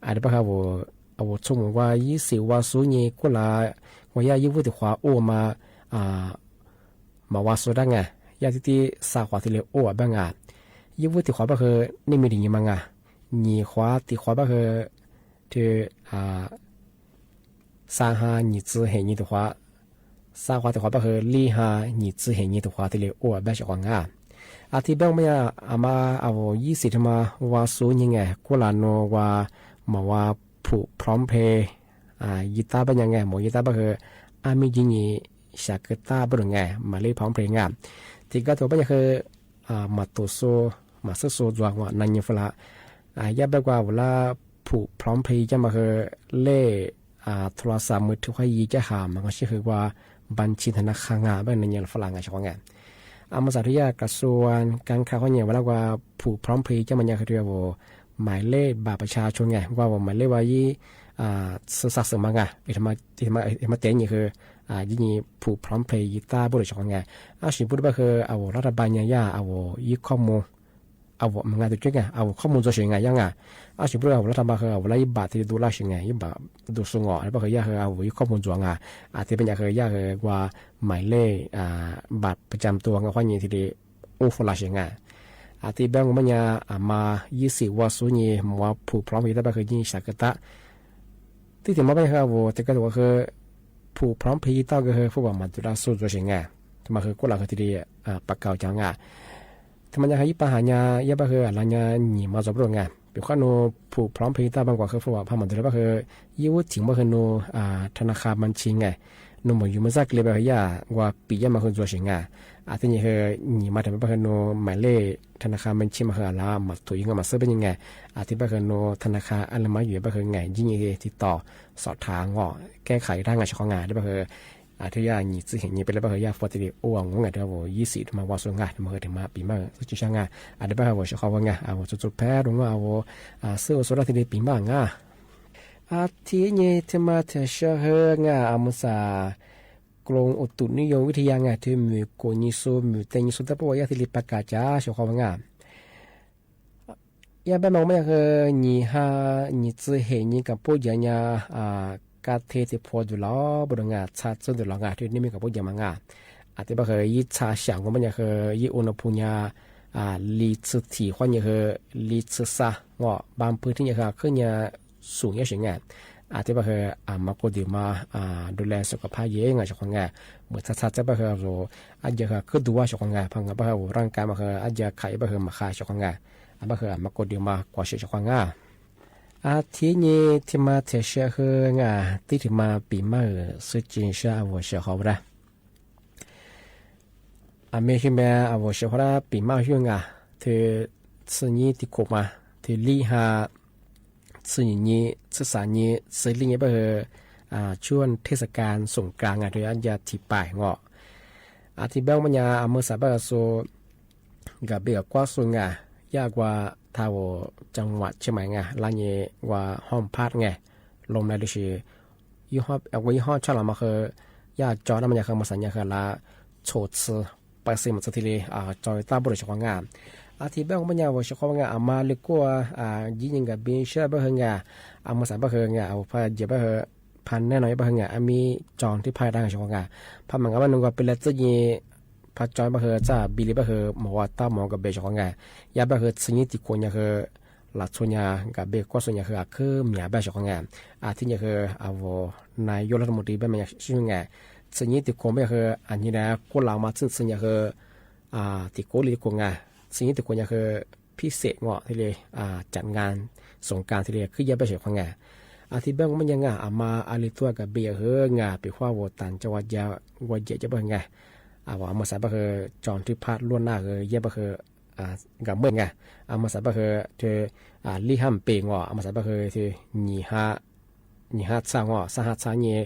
Av pab hawv, av vas txhua mus vas yij xim vas xuv nyi kuj la, vas yaj yij vuab tim qhuav ua mas, mas vas xuv dab nga, yaj tib tib xav qhuav thiaj li ua pab nga. Yij vuab tim qhuav pab hawv nej me tis nyi mas nga, nyis qhuav tim qhuav pab hawv, tis xav ha nyis txwv hem nyi tim qhuav, xav qhuav tim qhuav pab hawv lij ha nyis txwv hem nyi tim qhuav thiaj li ua pab sawv qhov nga. Av thib peb mas yaj, av mas av vas yij xim rau mas vas xuv nyi nga kuj la nua vas, mas vas phum plhob nplhe yij tab pab nyi nga, mas yij tab pab hawv ab mij yij nyi xya kaw tab pab lug nga, mas lej plhob nplhe nga. Tim kab tus pab nyi hawv, mas tus xu, mas xwb xu ntxuav ua nag nyi fub la. Yaj pab vas lab phum plhob nplhe yij cab mas hawv lej, thu la xa mus rhu qhuab yij cab has mas nqa sij hawm ua npas ntshis tha na kha nga pab nag nyi fub la nga sawv qhov nga. Av mas xav rau yaj kas xua kab kha qhuab nyi vas lab vas phum plhob nplhe yij cab mas nyi hawv rau vas mais lej npam pas tshas tshua nga, ua vas mais lej vas yij txhua xa xwm mas nga, mas tes nyi hawv yij nyi phum plhob nplhe yij tab pab lug sawv qhov nga. Ab sim pub rau pab hawv av vas lab thab npas nyi yaj av vas yij khob mus, av vas mas nga tus ceb nga, av vas khob mus ntxuav sev nga yaj nga. Ab sim pub rau av vas lab thab npas hawv av vas lab yij npam thiaj li du laj sev nga, yij npam du xu ngom pab hawv yaj hawv av vas yij khob mus ntxuav nga. Av thib peb nyi hawv yaj hawv ua mais lej npam pas tshas tua nga qhuab nyi thiaj li ub fub la sev nga. Av thib peb mas nyi, av mas yij xim vas xuv nyi mas vas phum plhob nplhe yij tab pab hawv yij xya kaw tab. Tib thim mas pab nyi hawv av vas tes kab tus hawv phum plhob nplhe yij tab pab hawv fub vas mas tus dab xu ntxuav sev nga, mas hawv kuj la hawv thiaj li pas kaus cov nga. Thib mas nyi hawv yij pab has nyi yaj pab hawv av la nyi nyim mas ntxuav pab lug nga, pem qhab nua phum plhob nplhe yij tab pab nkuas hawv fub vas phab mas ntxuav li pab hawv yij vuab thim pab hawv nua tha na kha mas ntshis nga, nua mas yus mas zaj kli pab hawv yaj ua pim yaj mas hawv ntxuav sev nga. Av thib nyi hawv nyim mas rau pab hawv nua mais lej tha na kha mas ntshis mas hawv av la mas thum yij nga mas xwb pab nyi nga. Av thib pab hawv nua tha na kha a le mas yus pab hawv nga yij nyi thib tom xom thav ngom kab kha yij dab nga sawv qhov nga li pab hawv. Av thib yaj nyis txwv hem nyi peb li pab hawv yaj fub thiaj li ua nkuas nga rau vas yij xim rau mas vas xuv nga mas hawv tes mas pim mas xwb tsis sab nga. Av li pab hawv vas sawv qhov ua nga av vas txhua txhua phab rau nua av vas xwb ua xu dab thiaj li pim mas nga. Av thib nyi thib mas thim sawv hawv nga av mas xav kloos ua tus nib yoo vib thij ya nga thiab mws kaum nyi xu mws teev nyi xu tab pab ua yaj thiaj li pas kaus cov sawv qhov ua nga. Yaj pab mas mas yaj hawv nyis ha nyis txwv hem nyi kas puab yam nyi, kab thej tes phua ntws laus pab lug nga txha txwv ntws laus nga thiab nij me kas puab yam mas nga. Av thib pab hawv yij txha xyam nkuas pab nyi hawv yij ua nua phu nyi li txhua thim qhuab nyi hawv li txhua xa ngom npam pw thib nyi hawv khwb nyi xum nyob sev nga. Av thib pab hawv av mas kaus dim mas du le xus kom phab yev nga sawv qhov nga. Mus txha txha txawb pab hawv ua ab yawg hawv khwb du sawv qhov nga, phab nga pab hawv ua raj kab mas hawv ab yawg kham ib pab hawv mas qha sawv qhov nga. Pab hawv av mas kaus dim mas kuav sev sawv qhov nga. Av thib nyi thib mas thim sawv hawv nga, tib thim mas pim mas xwb tsis sab av vas sawv qhov ua dab. Av me xwb mas av vas sawv qhov dab pim mas xwb nga, thib txhua nyi tim kaum mas thib lij ha txhua nyim nyi txhua xav nyi txhua lij nyi pab hawv tshuaj thej xa kas xoom kas nga rau ab yawg thim pais ngom. Av thib peb mas nyi av mas xav pab hawv xu nkam peb kuab xu nga, yaj ua tha vas cov vam tsheb mais nga laj nyi ua hoj phab nga, loo na lub sis ua ib hoj tshaj los mas hawv yaj tso dab mas nyi hawv mas xav nyi hawv la txhua txhua pab xwb mas txhua thiaj li tso tab pab lug sawv qhov nga. Av thib peb mas nyi vas sawv qhov nga av mas li kuaj yij nyi nkam peb sab pab hawv nga, av mas xav pab hawv nga av phaj yam pab hawv phaj nab no yog pab hawv nga ab mi tso thib phaj dab nga sawv qhov nga. Phaj mas nkam pab nub nkaus peb laj txwj nyi phaj tso pab hawv txaj npi li pab hawv mas ua tab mas nkam peb sawv qhov nga. Yaj pab hawv txhua nyi tim kaum nyi hawv lam txhua nyi nkam peb kuab xu nyi hawv av khwb miav pab sawv qhov nga. Av thib nyi hawv av vas nai yuav laj mus ris pab mas nyi sib nga. Txhua nyi tim kaum pab nyi hawv av nyi na kuaj lam mas txhua txhua nyi hawv tim kaum li tim kaum nga, txhua nyi tim kaum nyi hawv phij xem ngom thiaj li cam nga xoom kas thiaj li khwb yaj pab sawv qhov nga. Av thib peb mas nyi nga av mas av li tuaj nkam peb yam hawv nga pem huab vas tas cov ua yam cov pab hawv nga. Av mas xav pab hawv tso thib phaj luaj naj hawv yaj pab hawv nkam mej nga, a mas xav npaj hwv, lib hab pem ngo a mas xav npaj hwv, nyim hab txha ngo, xab hab txha nyi,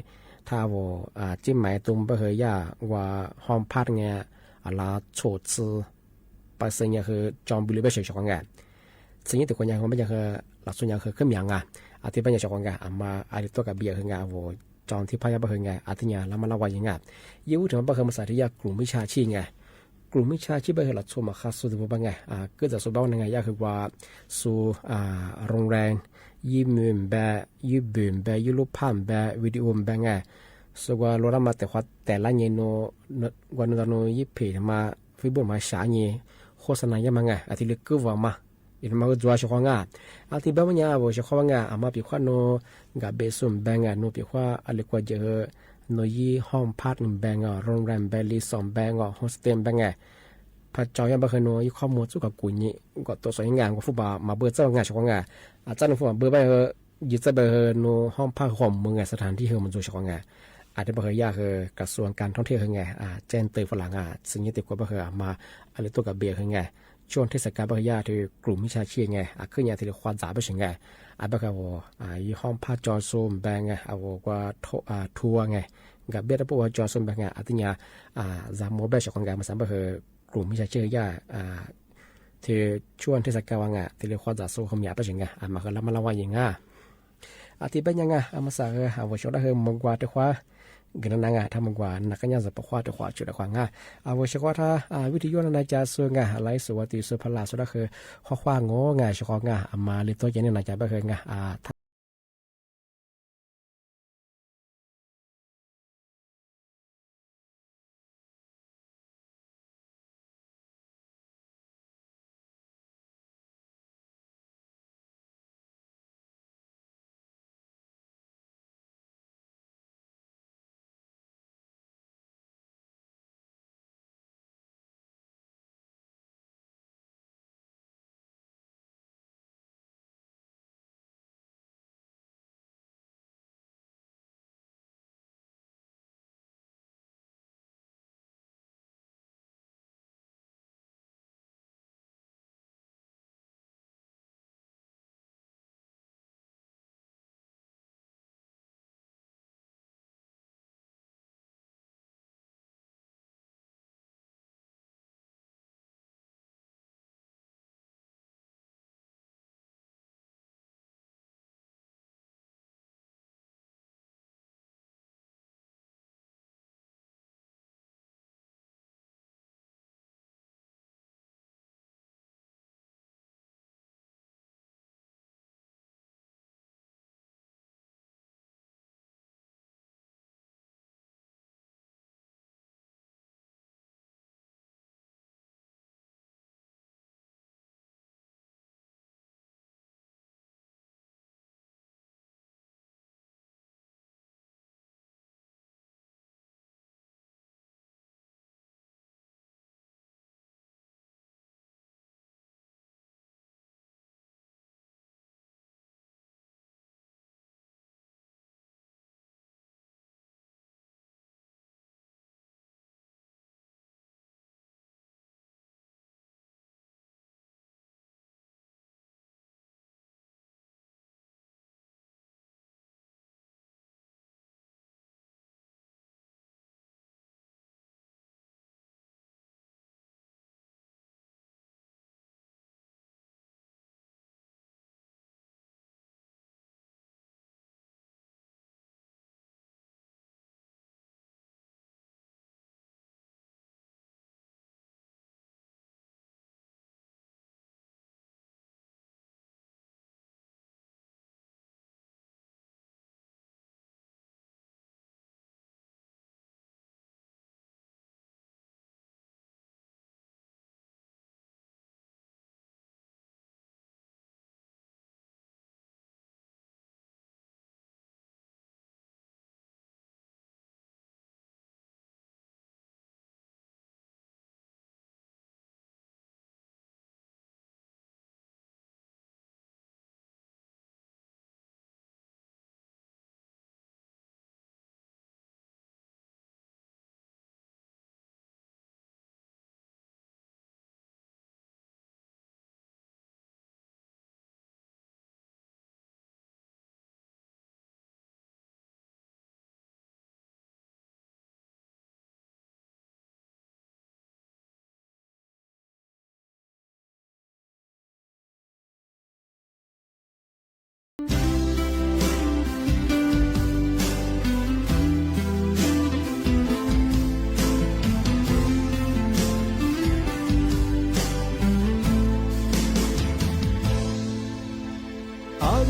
thaj vus tsib maiv tu npaj hwv yaj ua hom phaj nga, lav txhum txwv, pab xeeb nyaj hwv tso npw li peb sawv sov qhov nga. Txwv nyab tim kuas nyaj hwv npaj nyaj hwv, lav txhum nyaj hwv khwb miam nga, a thiab pab nyaj sov qhov nga a mas a li tuaj kam npias hwv nga vus tso thib phaj nyaj npaj hwv nga a thiab nyaj lab mab lab vaj yeej nga. Yog ub rau npaj hwv mas xav tias yog krum mib tshaj chij nga. Krum mib tshaj chij npaj hwv lav txhum mas qha xu tus npaj nga, kwj txawm xu npaj ua neeg nga yaj hwv ua xu roo rees, yib mw npa, yib pw npa, yib lub phaj npa, video npa nga. Xu ua lub lab mas tes qhuav tes lab nyi, ua nws tau nws yib phem mas Facebook mas sav nyi, khuab xa nas yaj mas nga a thiaj li kwj vam mas, mas hwv ntxuav sov qhov nga. A thiab pab nyaj vus sov qhov nga a mas pim qhuab nus nkam pem xu npa nga, nus pim qhuab a li kuas ncaws hwv, nus yib hom phaj npa nga, roo rees npa, li xom npa nga, hom xab tes npa nga. Phaj tso yaj npaj hwv nus yib qhov muag txuj kom kuv nyi, kom tuam xom yib nga, nkaus fub pas mas npaj txawj nga sov qhov nga. A txawj nws fub mas npaj npaj hwv, yij txawj npaj hwv nus hom phaj hom muag nga, xav tham nrib hwv mus ntxuav sov qhov nga. A thiab npaj hwv yaj hwv kas xuas kas thoob thiaj hwv nga, tseeb tw faj lam nga, txwv nyab tim kuas npaj hwv a mas a li tuaj kam npias hwv nga. Tshuaj thij xav kas npaj hwv yaj hwv krum mib tshaj chij nga, a khwb nyaj thiaj li qhuav ntxav peb sawv nga. A npaj hwv vus yib hom phaj tso xu npa nga, a vus ua thua nga, nkam peb rab pub ua tso xu npa nga a thiab nyaj zam muab peb sawv qhov nga mas xav npaj hwv krum mib tshaj chij hwv yaj thiab tshuaj thij xav kas ua nga thiaj li qhuav ntxav xu hom miam peb sawv nga a mas hwv lab mab lab vaj yeej nga. A thiab pab nyaj nga a mas xav hwv a vus sov dab hwv mus nkuas rau qhuav nkws na na nga, thab mus nkuas na qab nyaj zam pom qhuav rau qhuav tsum rau qhuav nga. A vus sov qhuav thab vij thij yuav na na cas xu nga, laiv xu ua tis xu pha las xu dab hwv qhuav qhuav ngo nga sov qhov nga a mas li tuaj ces nej na cas npaj hwv nga a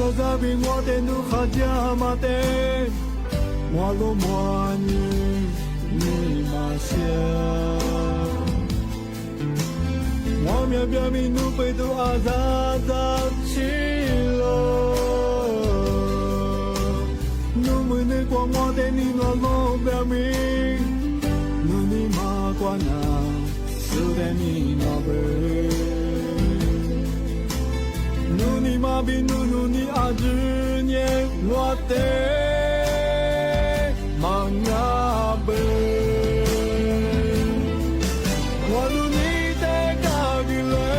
Zaj zaj vim muaj tej nub qhov tiag mas tej, muaj lub muag nws, nws mas siab. Muaj miaj npiaj mi nub pw tus a zaj zaj tsis los. Nub mws nws kuas muaj tej nig los lub npiaj mi, nub nig mas kuas na, xub tej nig no pw. Nub nig mas pib nub nub nig a tswv nyem ua teb mas nyab pw. Ua nub nig tej kab kwv le,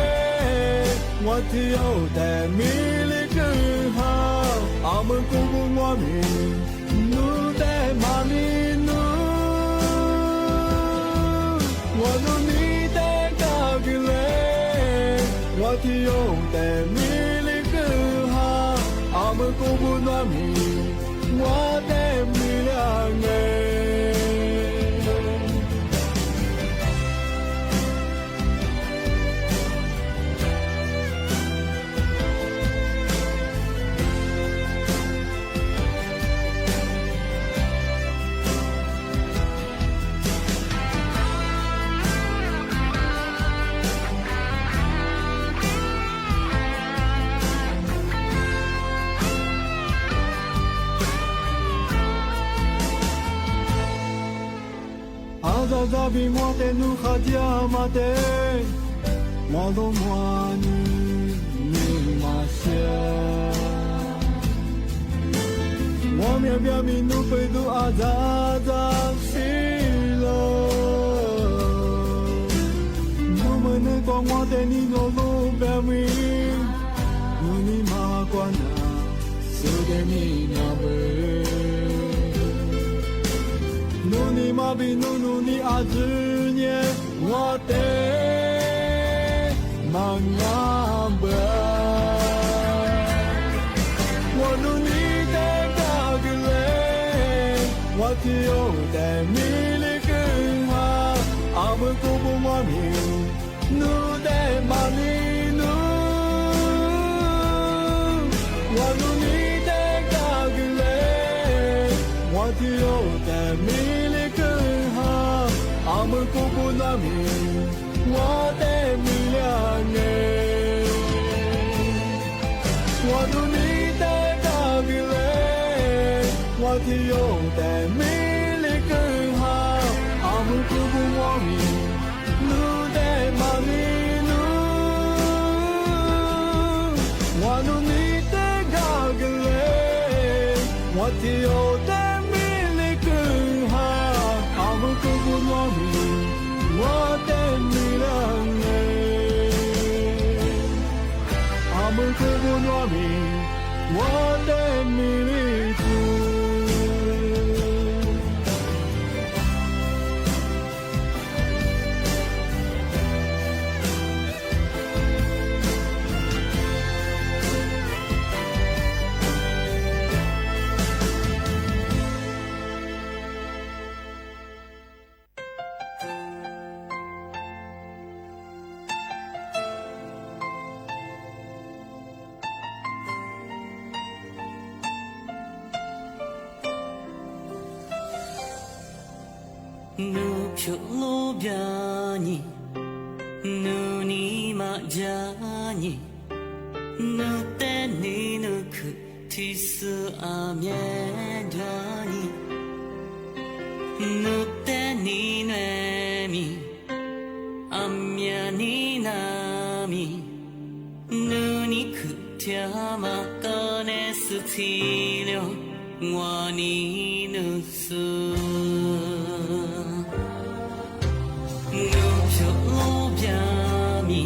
ua tib yau tes mi li kwj ha, a mws kuj muaj muaj mi, nub tej mas li nub. Ua nub nig tej kab kwv le, ua tib yau tes mi li kwj ha, a mws kuj muaj muaj mi, ua tej mi li nge. A zaj zaj vim muaj tej nub qhov tiag mas tej, muaj lub muag nws, nws mas siab. Muaj miaj npiaj mi nub pw tus a zaj zaj tsis los. Nub mws nws kuas muaj tej nig los lub npiaj mi, nub nig mas kuas na, xub tej nig no pw. Nub nig mas pib nub nub nig a tswv nyem ua teb mas nyab pw. Ua nub nig tej kab kwv le, ua tib yau tes mi li kwj ha, a mws kuj muaj muaj mi, nub tej mas li nub. Ua nub nig tej kab kwv le, ua tib yau tes mi li kwj ha, a mws kuj muaj muaj mi, ua tej mi li nge. Ua nub nig tej kab kwv le, ua tib yau tes mi li kwj ha, a mws kuj muaj muaj mi, nub tej mas li nub. Ua nub nig tej kab kwv le, ua tib yau tes mi li kwj ha, a mws kuj muaj muaj mi, ua tej mi li nge. A mws kuj muaj muaj mi, ua tej mi li txwv. Nub phum lub npiaj nyem, nub nig mas npiaj nyem, nub tej nig nub khwv thwj xwb a miaj nruab nyem, nub tej nig nue mi, a miaj nig na mi, nub nig khwv thiab mas koj nej xwb txhij li, ua nig nub xwb. Nub phum lub npiaj mi,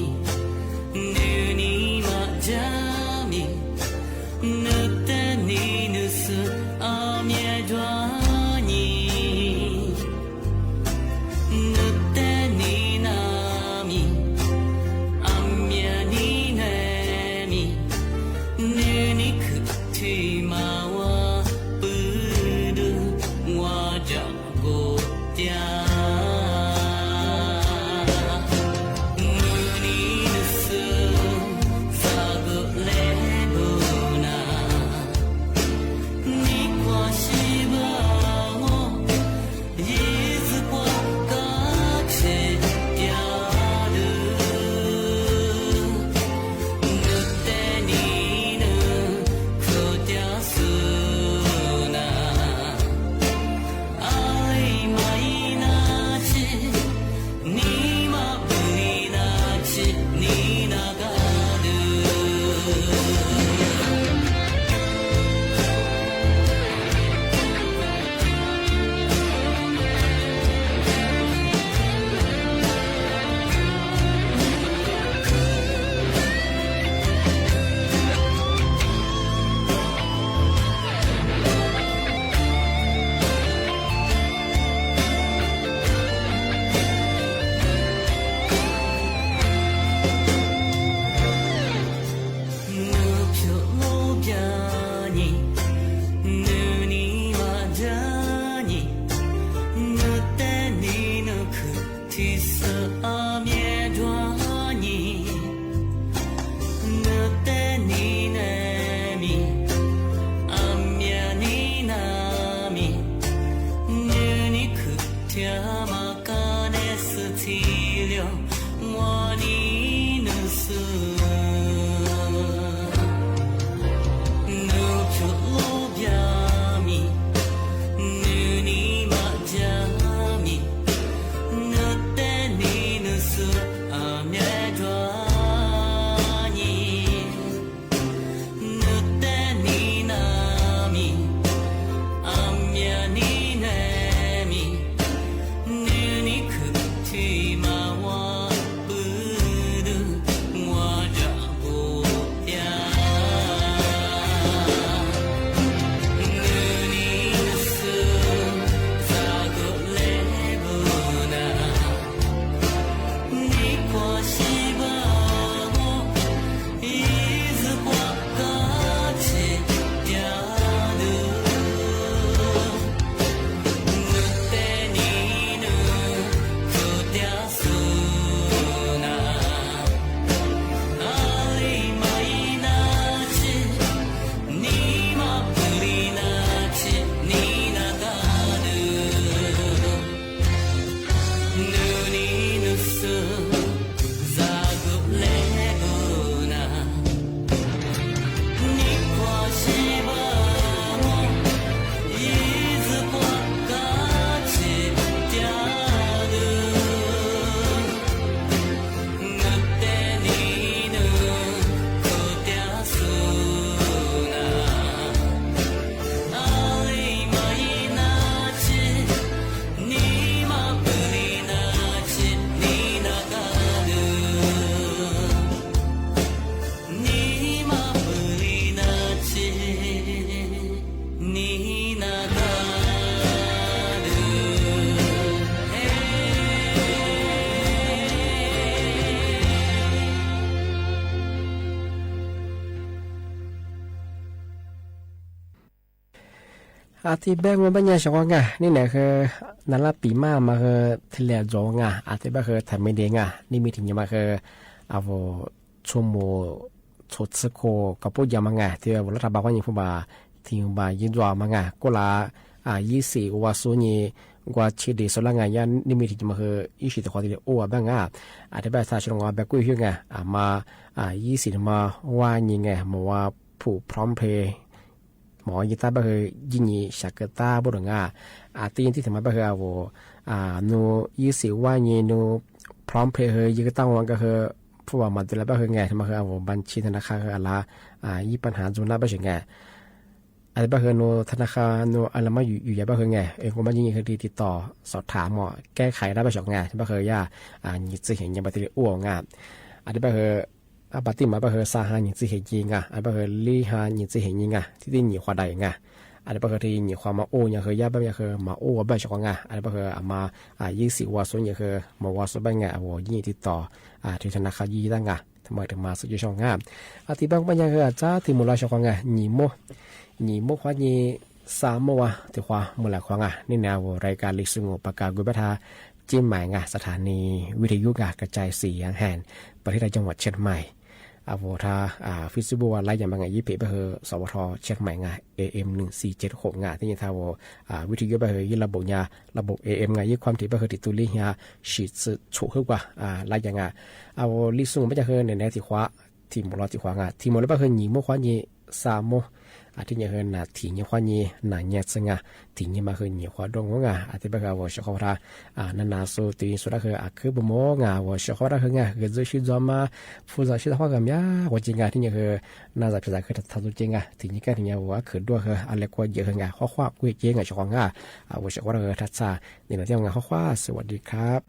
nub nig mas npiaj mi, nub tej nig nub xwb a miaj nruab nyem, nub tej nig na mi, a miaj nig ne mi, nub nig khwv thwj mas ua pw dub ua nram nqu Ativ peb ua pab nyaj sov qo nga, nej na ha, na lab pim maj mas ha, thib liaj ntxov nga, ativ peb ha tham me de nga, nej me tim nyam mas ha, a vos txhua mus txhua txhia kho koj pub yam mas nga, thiab vos lab rab pab qhob nyij phu npas, thib npas yib ntxuas mas nga, kuj la, yib xim ua xub nyij, nqua tsheb de xov lab nga, yog nej me tim nyam mas ha, ib sim tus qhov tias ua pab nga, ativ peb tha sov lab nga peb kuj yog nga, a mas, yib xim mas ua nyij nga mas ua phum prom phe mos yij tab pab ha, yij nyij xya kawg tab pab rau nga, a tib yeej tib tham mas pab ha a vos, nus yib xim ua nyij nus prom phe ha yij kawg tab ua nkawd ha, phu npas mas tus lab pab ha nga mas ha a vos npas tsheb thab na qha ha la, yij pab hnav ntxuag nab pab sov nga, a pab ha nus thab na qha nus a la mas yus yus yam pab ha nga es kuv mas yij nyij ha li tiv tos xov tham mos kab qhais nab pab sov nga, pab ha yog, nyij txiv hem nyij npas thiaj li ua nga, a pab ha, a pas tij mas pab ha xa ha nyij txiv hem nyij nga, a pab ha li ha nyij txiv hem nyij nga, tib tib nyij qhuav dais nga, a pab ha tib nyij qhuav mas ua nyij ha yab pab nyaj ha mas ua pab sov qo nga, a pab ha a mas, yib xim ua xub nyij ha mas ua xub pab nga a vos yij nyij tiv tos, tib tham na qha yij tab nga, tham mas tus mas xub cia sov nga, a tib pab pab nyaj ha txab tib mus los sov qo nga, nyij muab, nyij muab qhuab nyij xa muab ua tiv qhuav mus lam qhuav nga, nej na a vos rais kas li xu nus pas kas kuv pab tha, Chiang Mai nga, xa tham ni vi ti yub nga, ka cai xi yang han, pas li rau cov uas Chiang Mai, a vos tha, Facebook lab yam mas nga yib phem pab ha, xov ua tho Chiang Mai nga, A M nws xi ces khoom nga, tib nyij tha vos, vi ti yub pab ha yib lab npaum nyaj lab npaum A M nga, yib khuam tim pab ha tim tus li nyaj, sim txhum hwb ua, lab yam nga, a vos li xu nus pab nyaj ha ne ne tiv qhuav, tib mus los tiv qhuav nga, tib mus los pab ha nyij muab qhuab nyij xa muab, tib nyij ha nas thim nyij qhuab nyij nas nyaj txhab nga, thim nyij mas ha nyij qhuav dua nga, a tib pab ha a vos sov qo tha, na nas xu tiv xu dab ha a khwb puas mos nga, a vos sov qo dab ha nga, ha txwj sib ntxov mas, phu zam sib tag qhuab ha miab quav ci nga, tib nyij ha, na zam phem zam ha thav txuj ci nga, thim nyij kab thim nyij a vos a khwb dua ha a le kuaj yam ha nga, qhuab qhuab kuj yam cev nga sov qo nga, a vos sov qo dab ha thaj txha, nim no thiaj nga qhuab qhuab xwb, vas dis khab.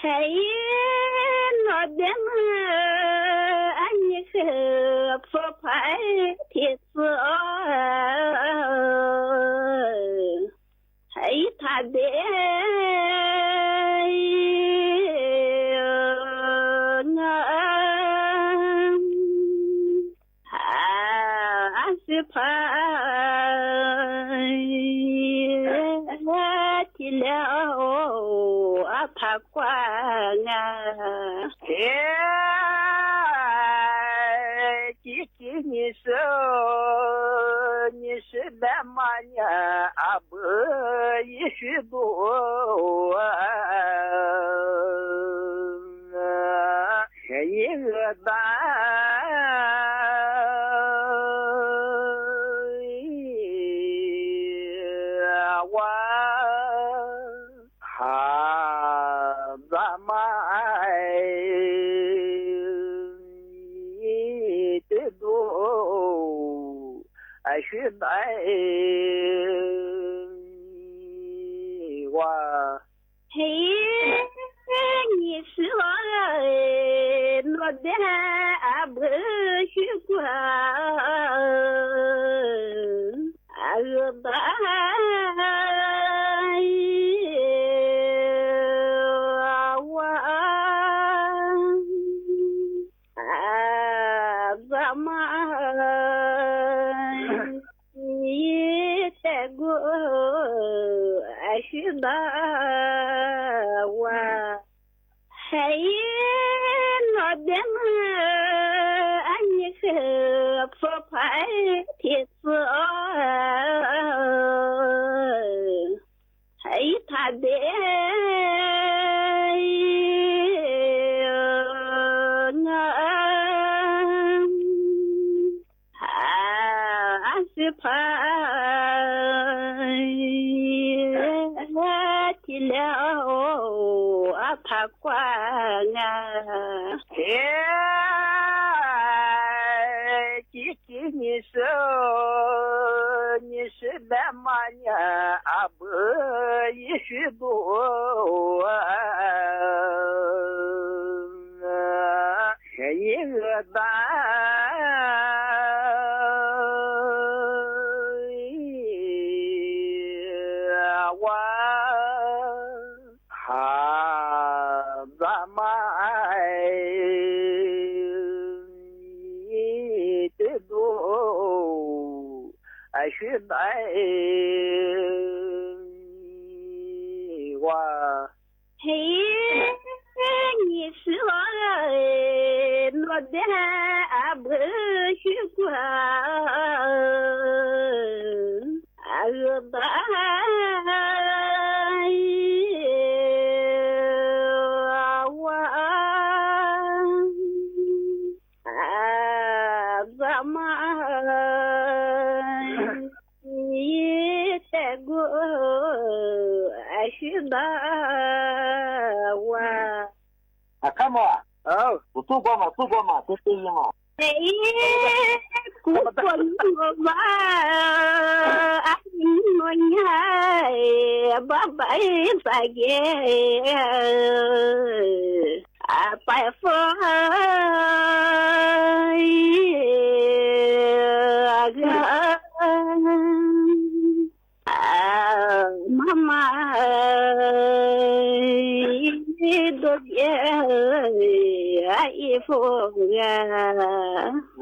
Ib no deb na, ab nyuj phuv phais thiab txo, ib thaj deb na, ab sib phais thiab li, ab thaj kuaj na. Thiab ci ci nyias sib, nyias sib dab mas nyas ab pw ib sib ntu, ib ntag ua ha ntxa mas twb ntu sib ntais ua. Ib nyuag sib los no deb, ab pw sib kuag ntag ua ha ntxa mas ib teg ntu sib ntais ua. Ib no deb na, ab nyuj phuv phais thiab txo, ib thaj deb na, ab sib phais thiab li, ab thaj kuaj na. Thiab ci ci nyias sib, nyias sib dab mas nyas ab pw ib sib ntu ib ntag ua ha ntxa mas twb ntu sib ntais ua. Ib nyuag sib los no deb, ab pw sib kuag ntag ua ha ntxa mas ib teg ntu sib ntais ua. Ab, kuv tuaj koj mas, tuaj koj mas, tuaj tuaj mas. Ib, kuv tuaj nug mas, ab, nug nyab, pab pab ntxais kev, pais fo maj mam ntuj ces ib fo.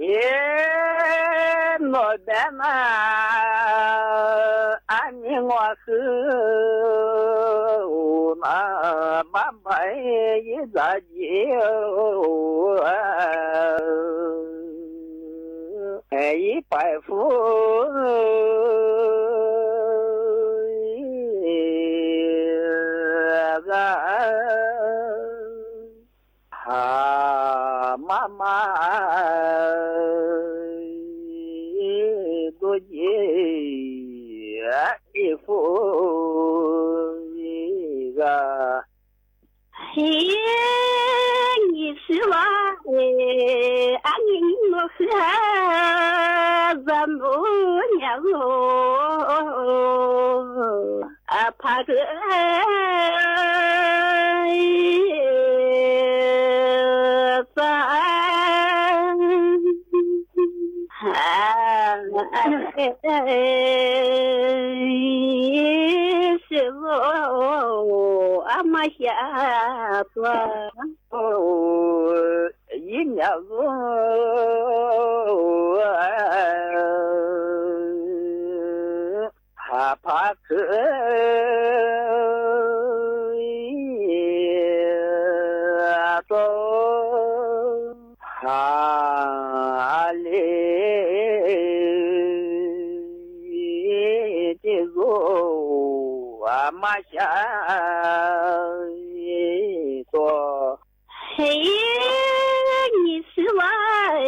Ib no deb na, ab nyuj ua hwj na, pab pab ib ntxais kev ib pais fo ha maj mam ntuj ces ib fo. Ib nyuag sib los, ab nyuj ua hwj, zaj ntuj nyab los pha hwj Sib zog a mas xya tuaj, ib nyuag lub ha phav khwv rau ha li tis zog a mas xya tuaj. Ib nyuag sib vaj,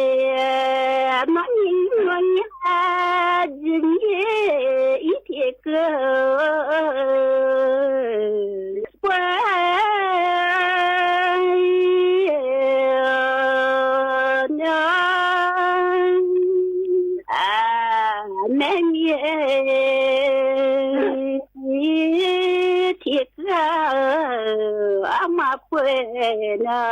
no ib nyuag nyab, ib nyuag ib tis kwv puag no, me nyuam ib tis kwv a mas puag no.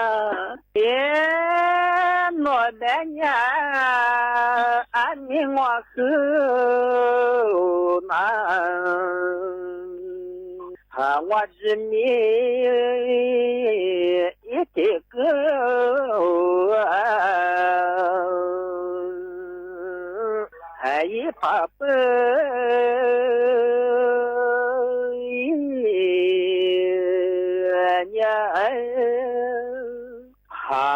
Ib nyuag dab nyab a mi Nuam Khwb na, ha Nuam Tsis Mis ib tis kwv ib phav pw nyab ha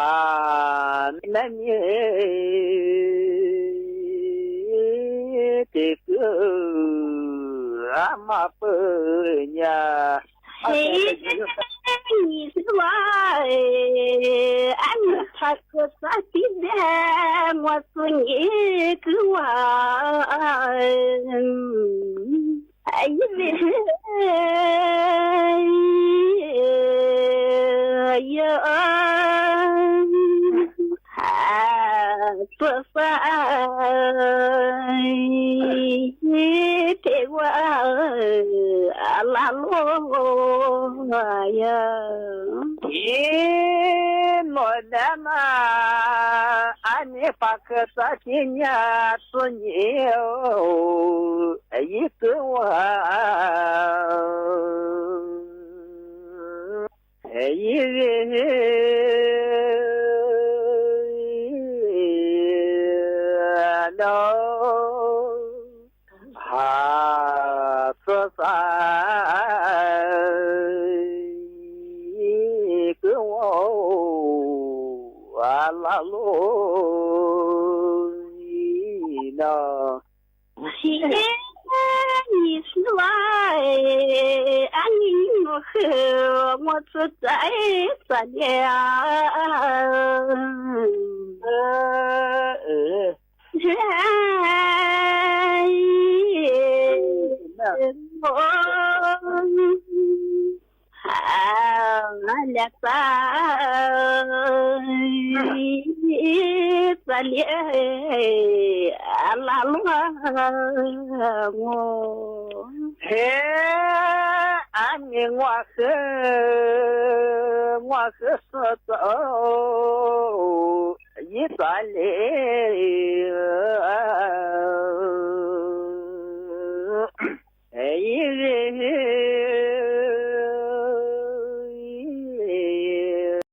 me nyuam ib tis kwv a mas pw nyab. Ib nyuag sib vaj, a nyuag thav kwv txav tib dag muaj txuj nyem kwv ua ib vim yog txawj xav phem ua lam luaj yog. Ib nyuag dab mas a mi phav khwv txav tib nyab txuj nyem ib kwv ua ib vim no ha txawj xav kwv ua lam luaj no. Ib nyuag sib vaj, a mi Nuam Khwb muaj txuj txav txav li ha li txav txav li lam luaj ua. He a mi Nuam Khwb, Nuam Khwb xav txog ib txav li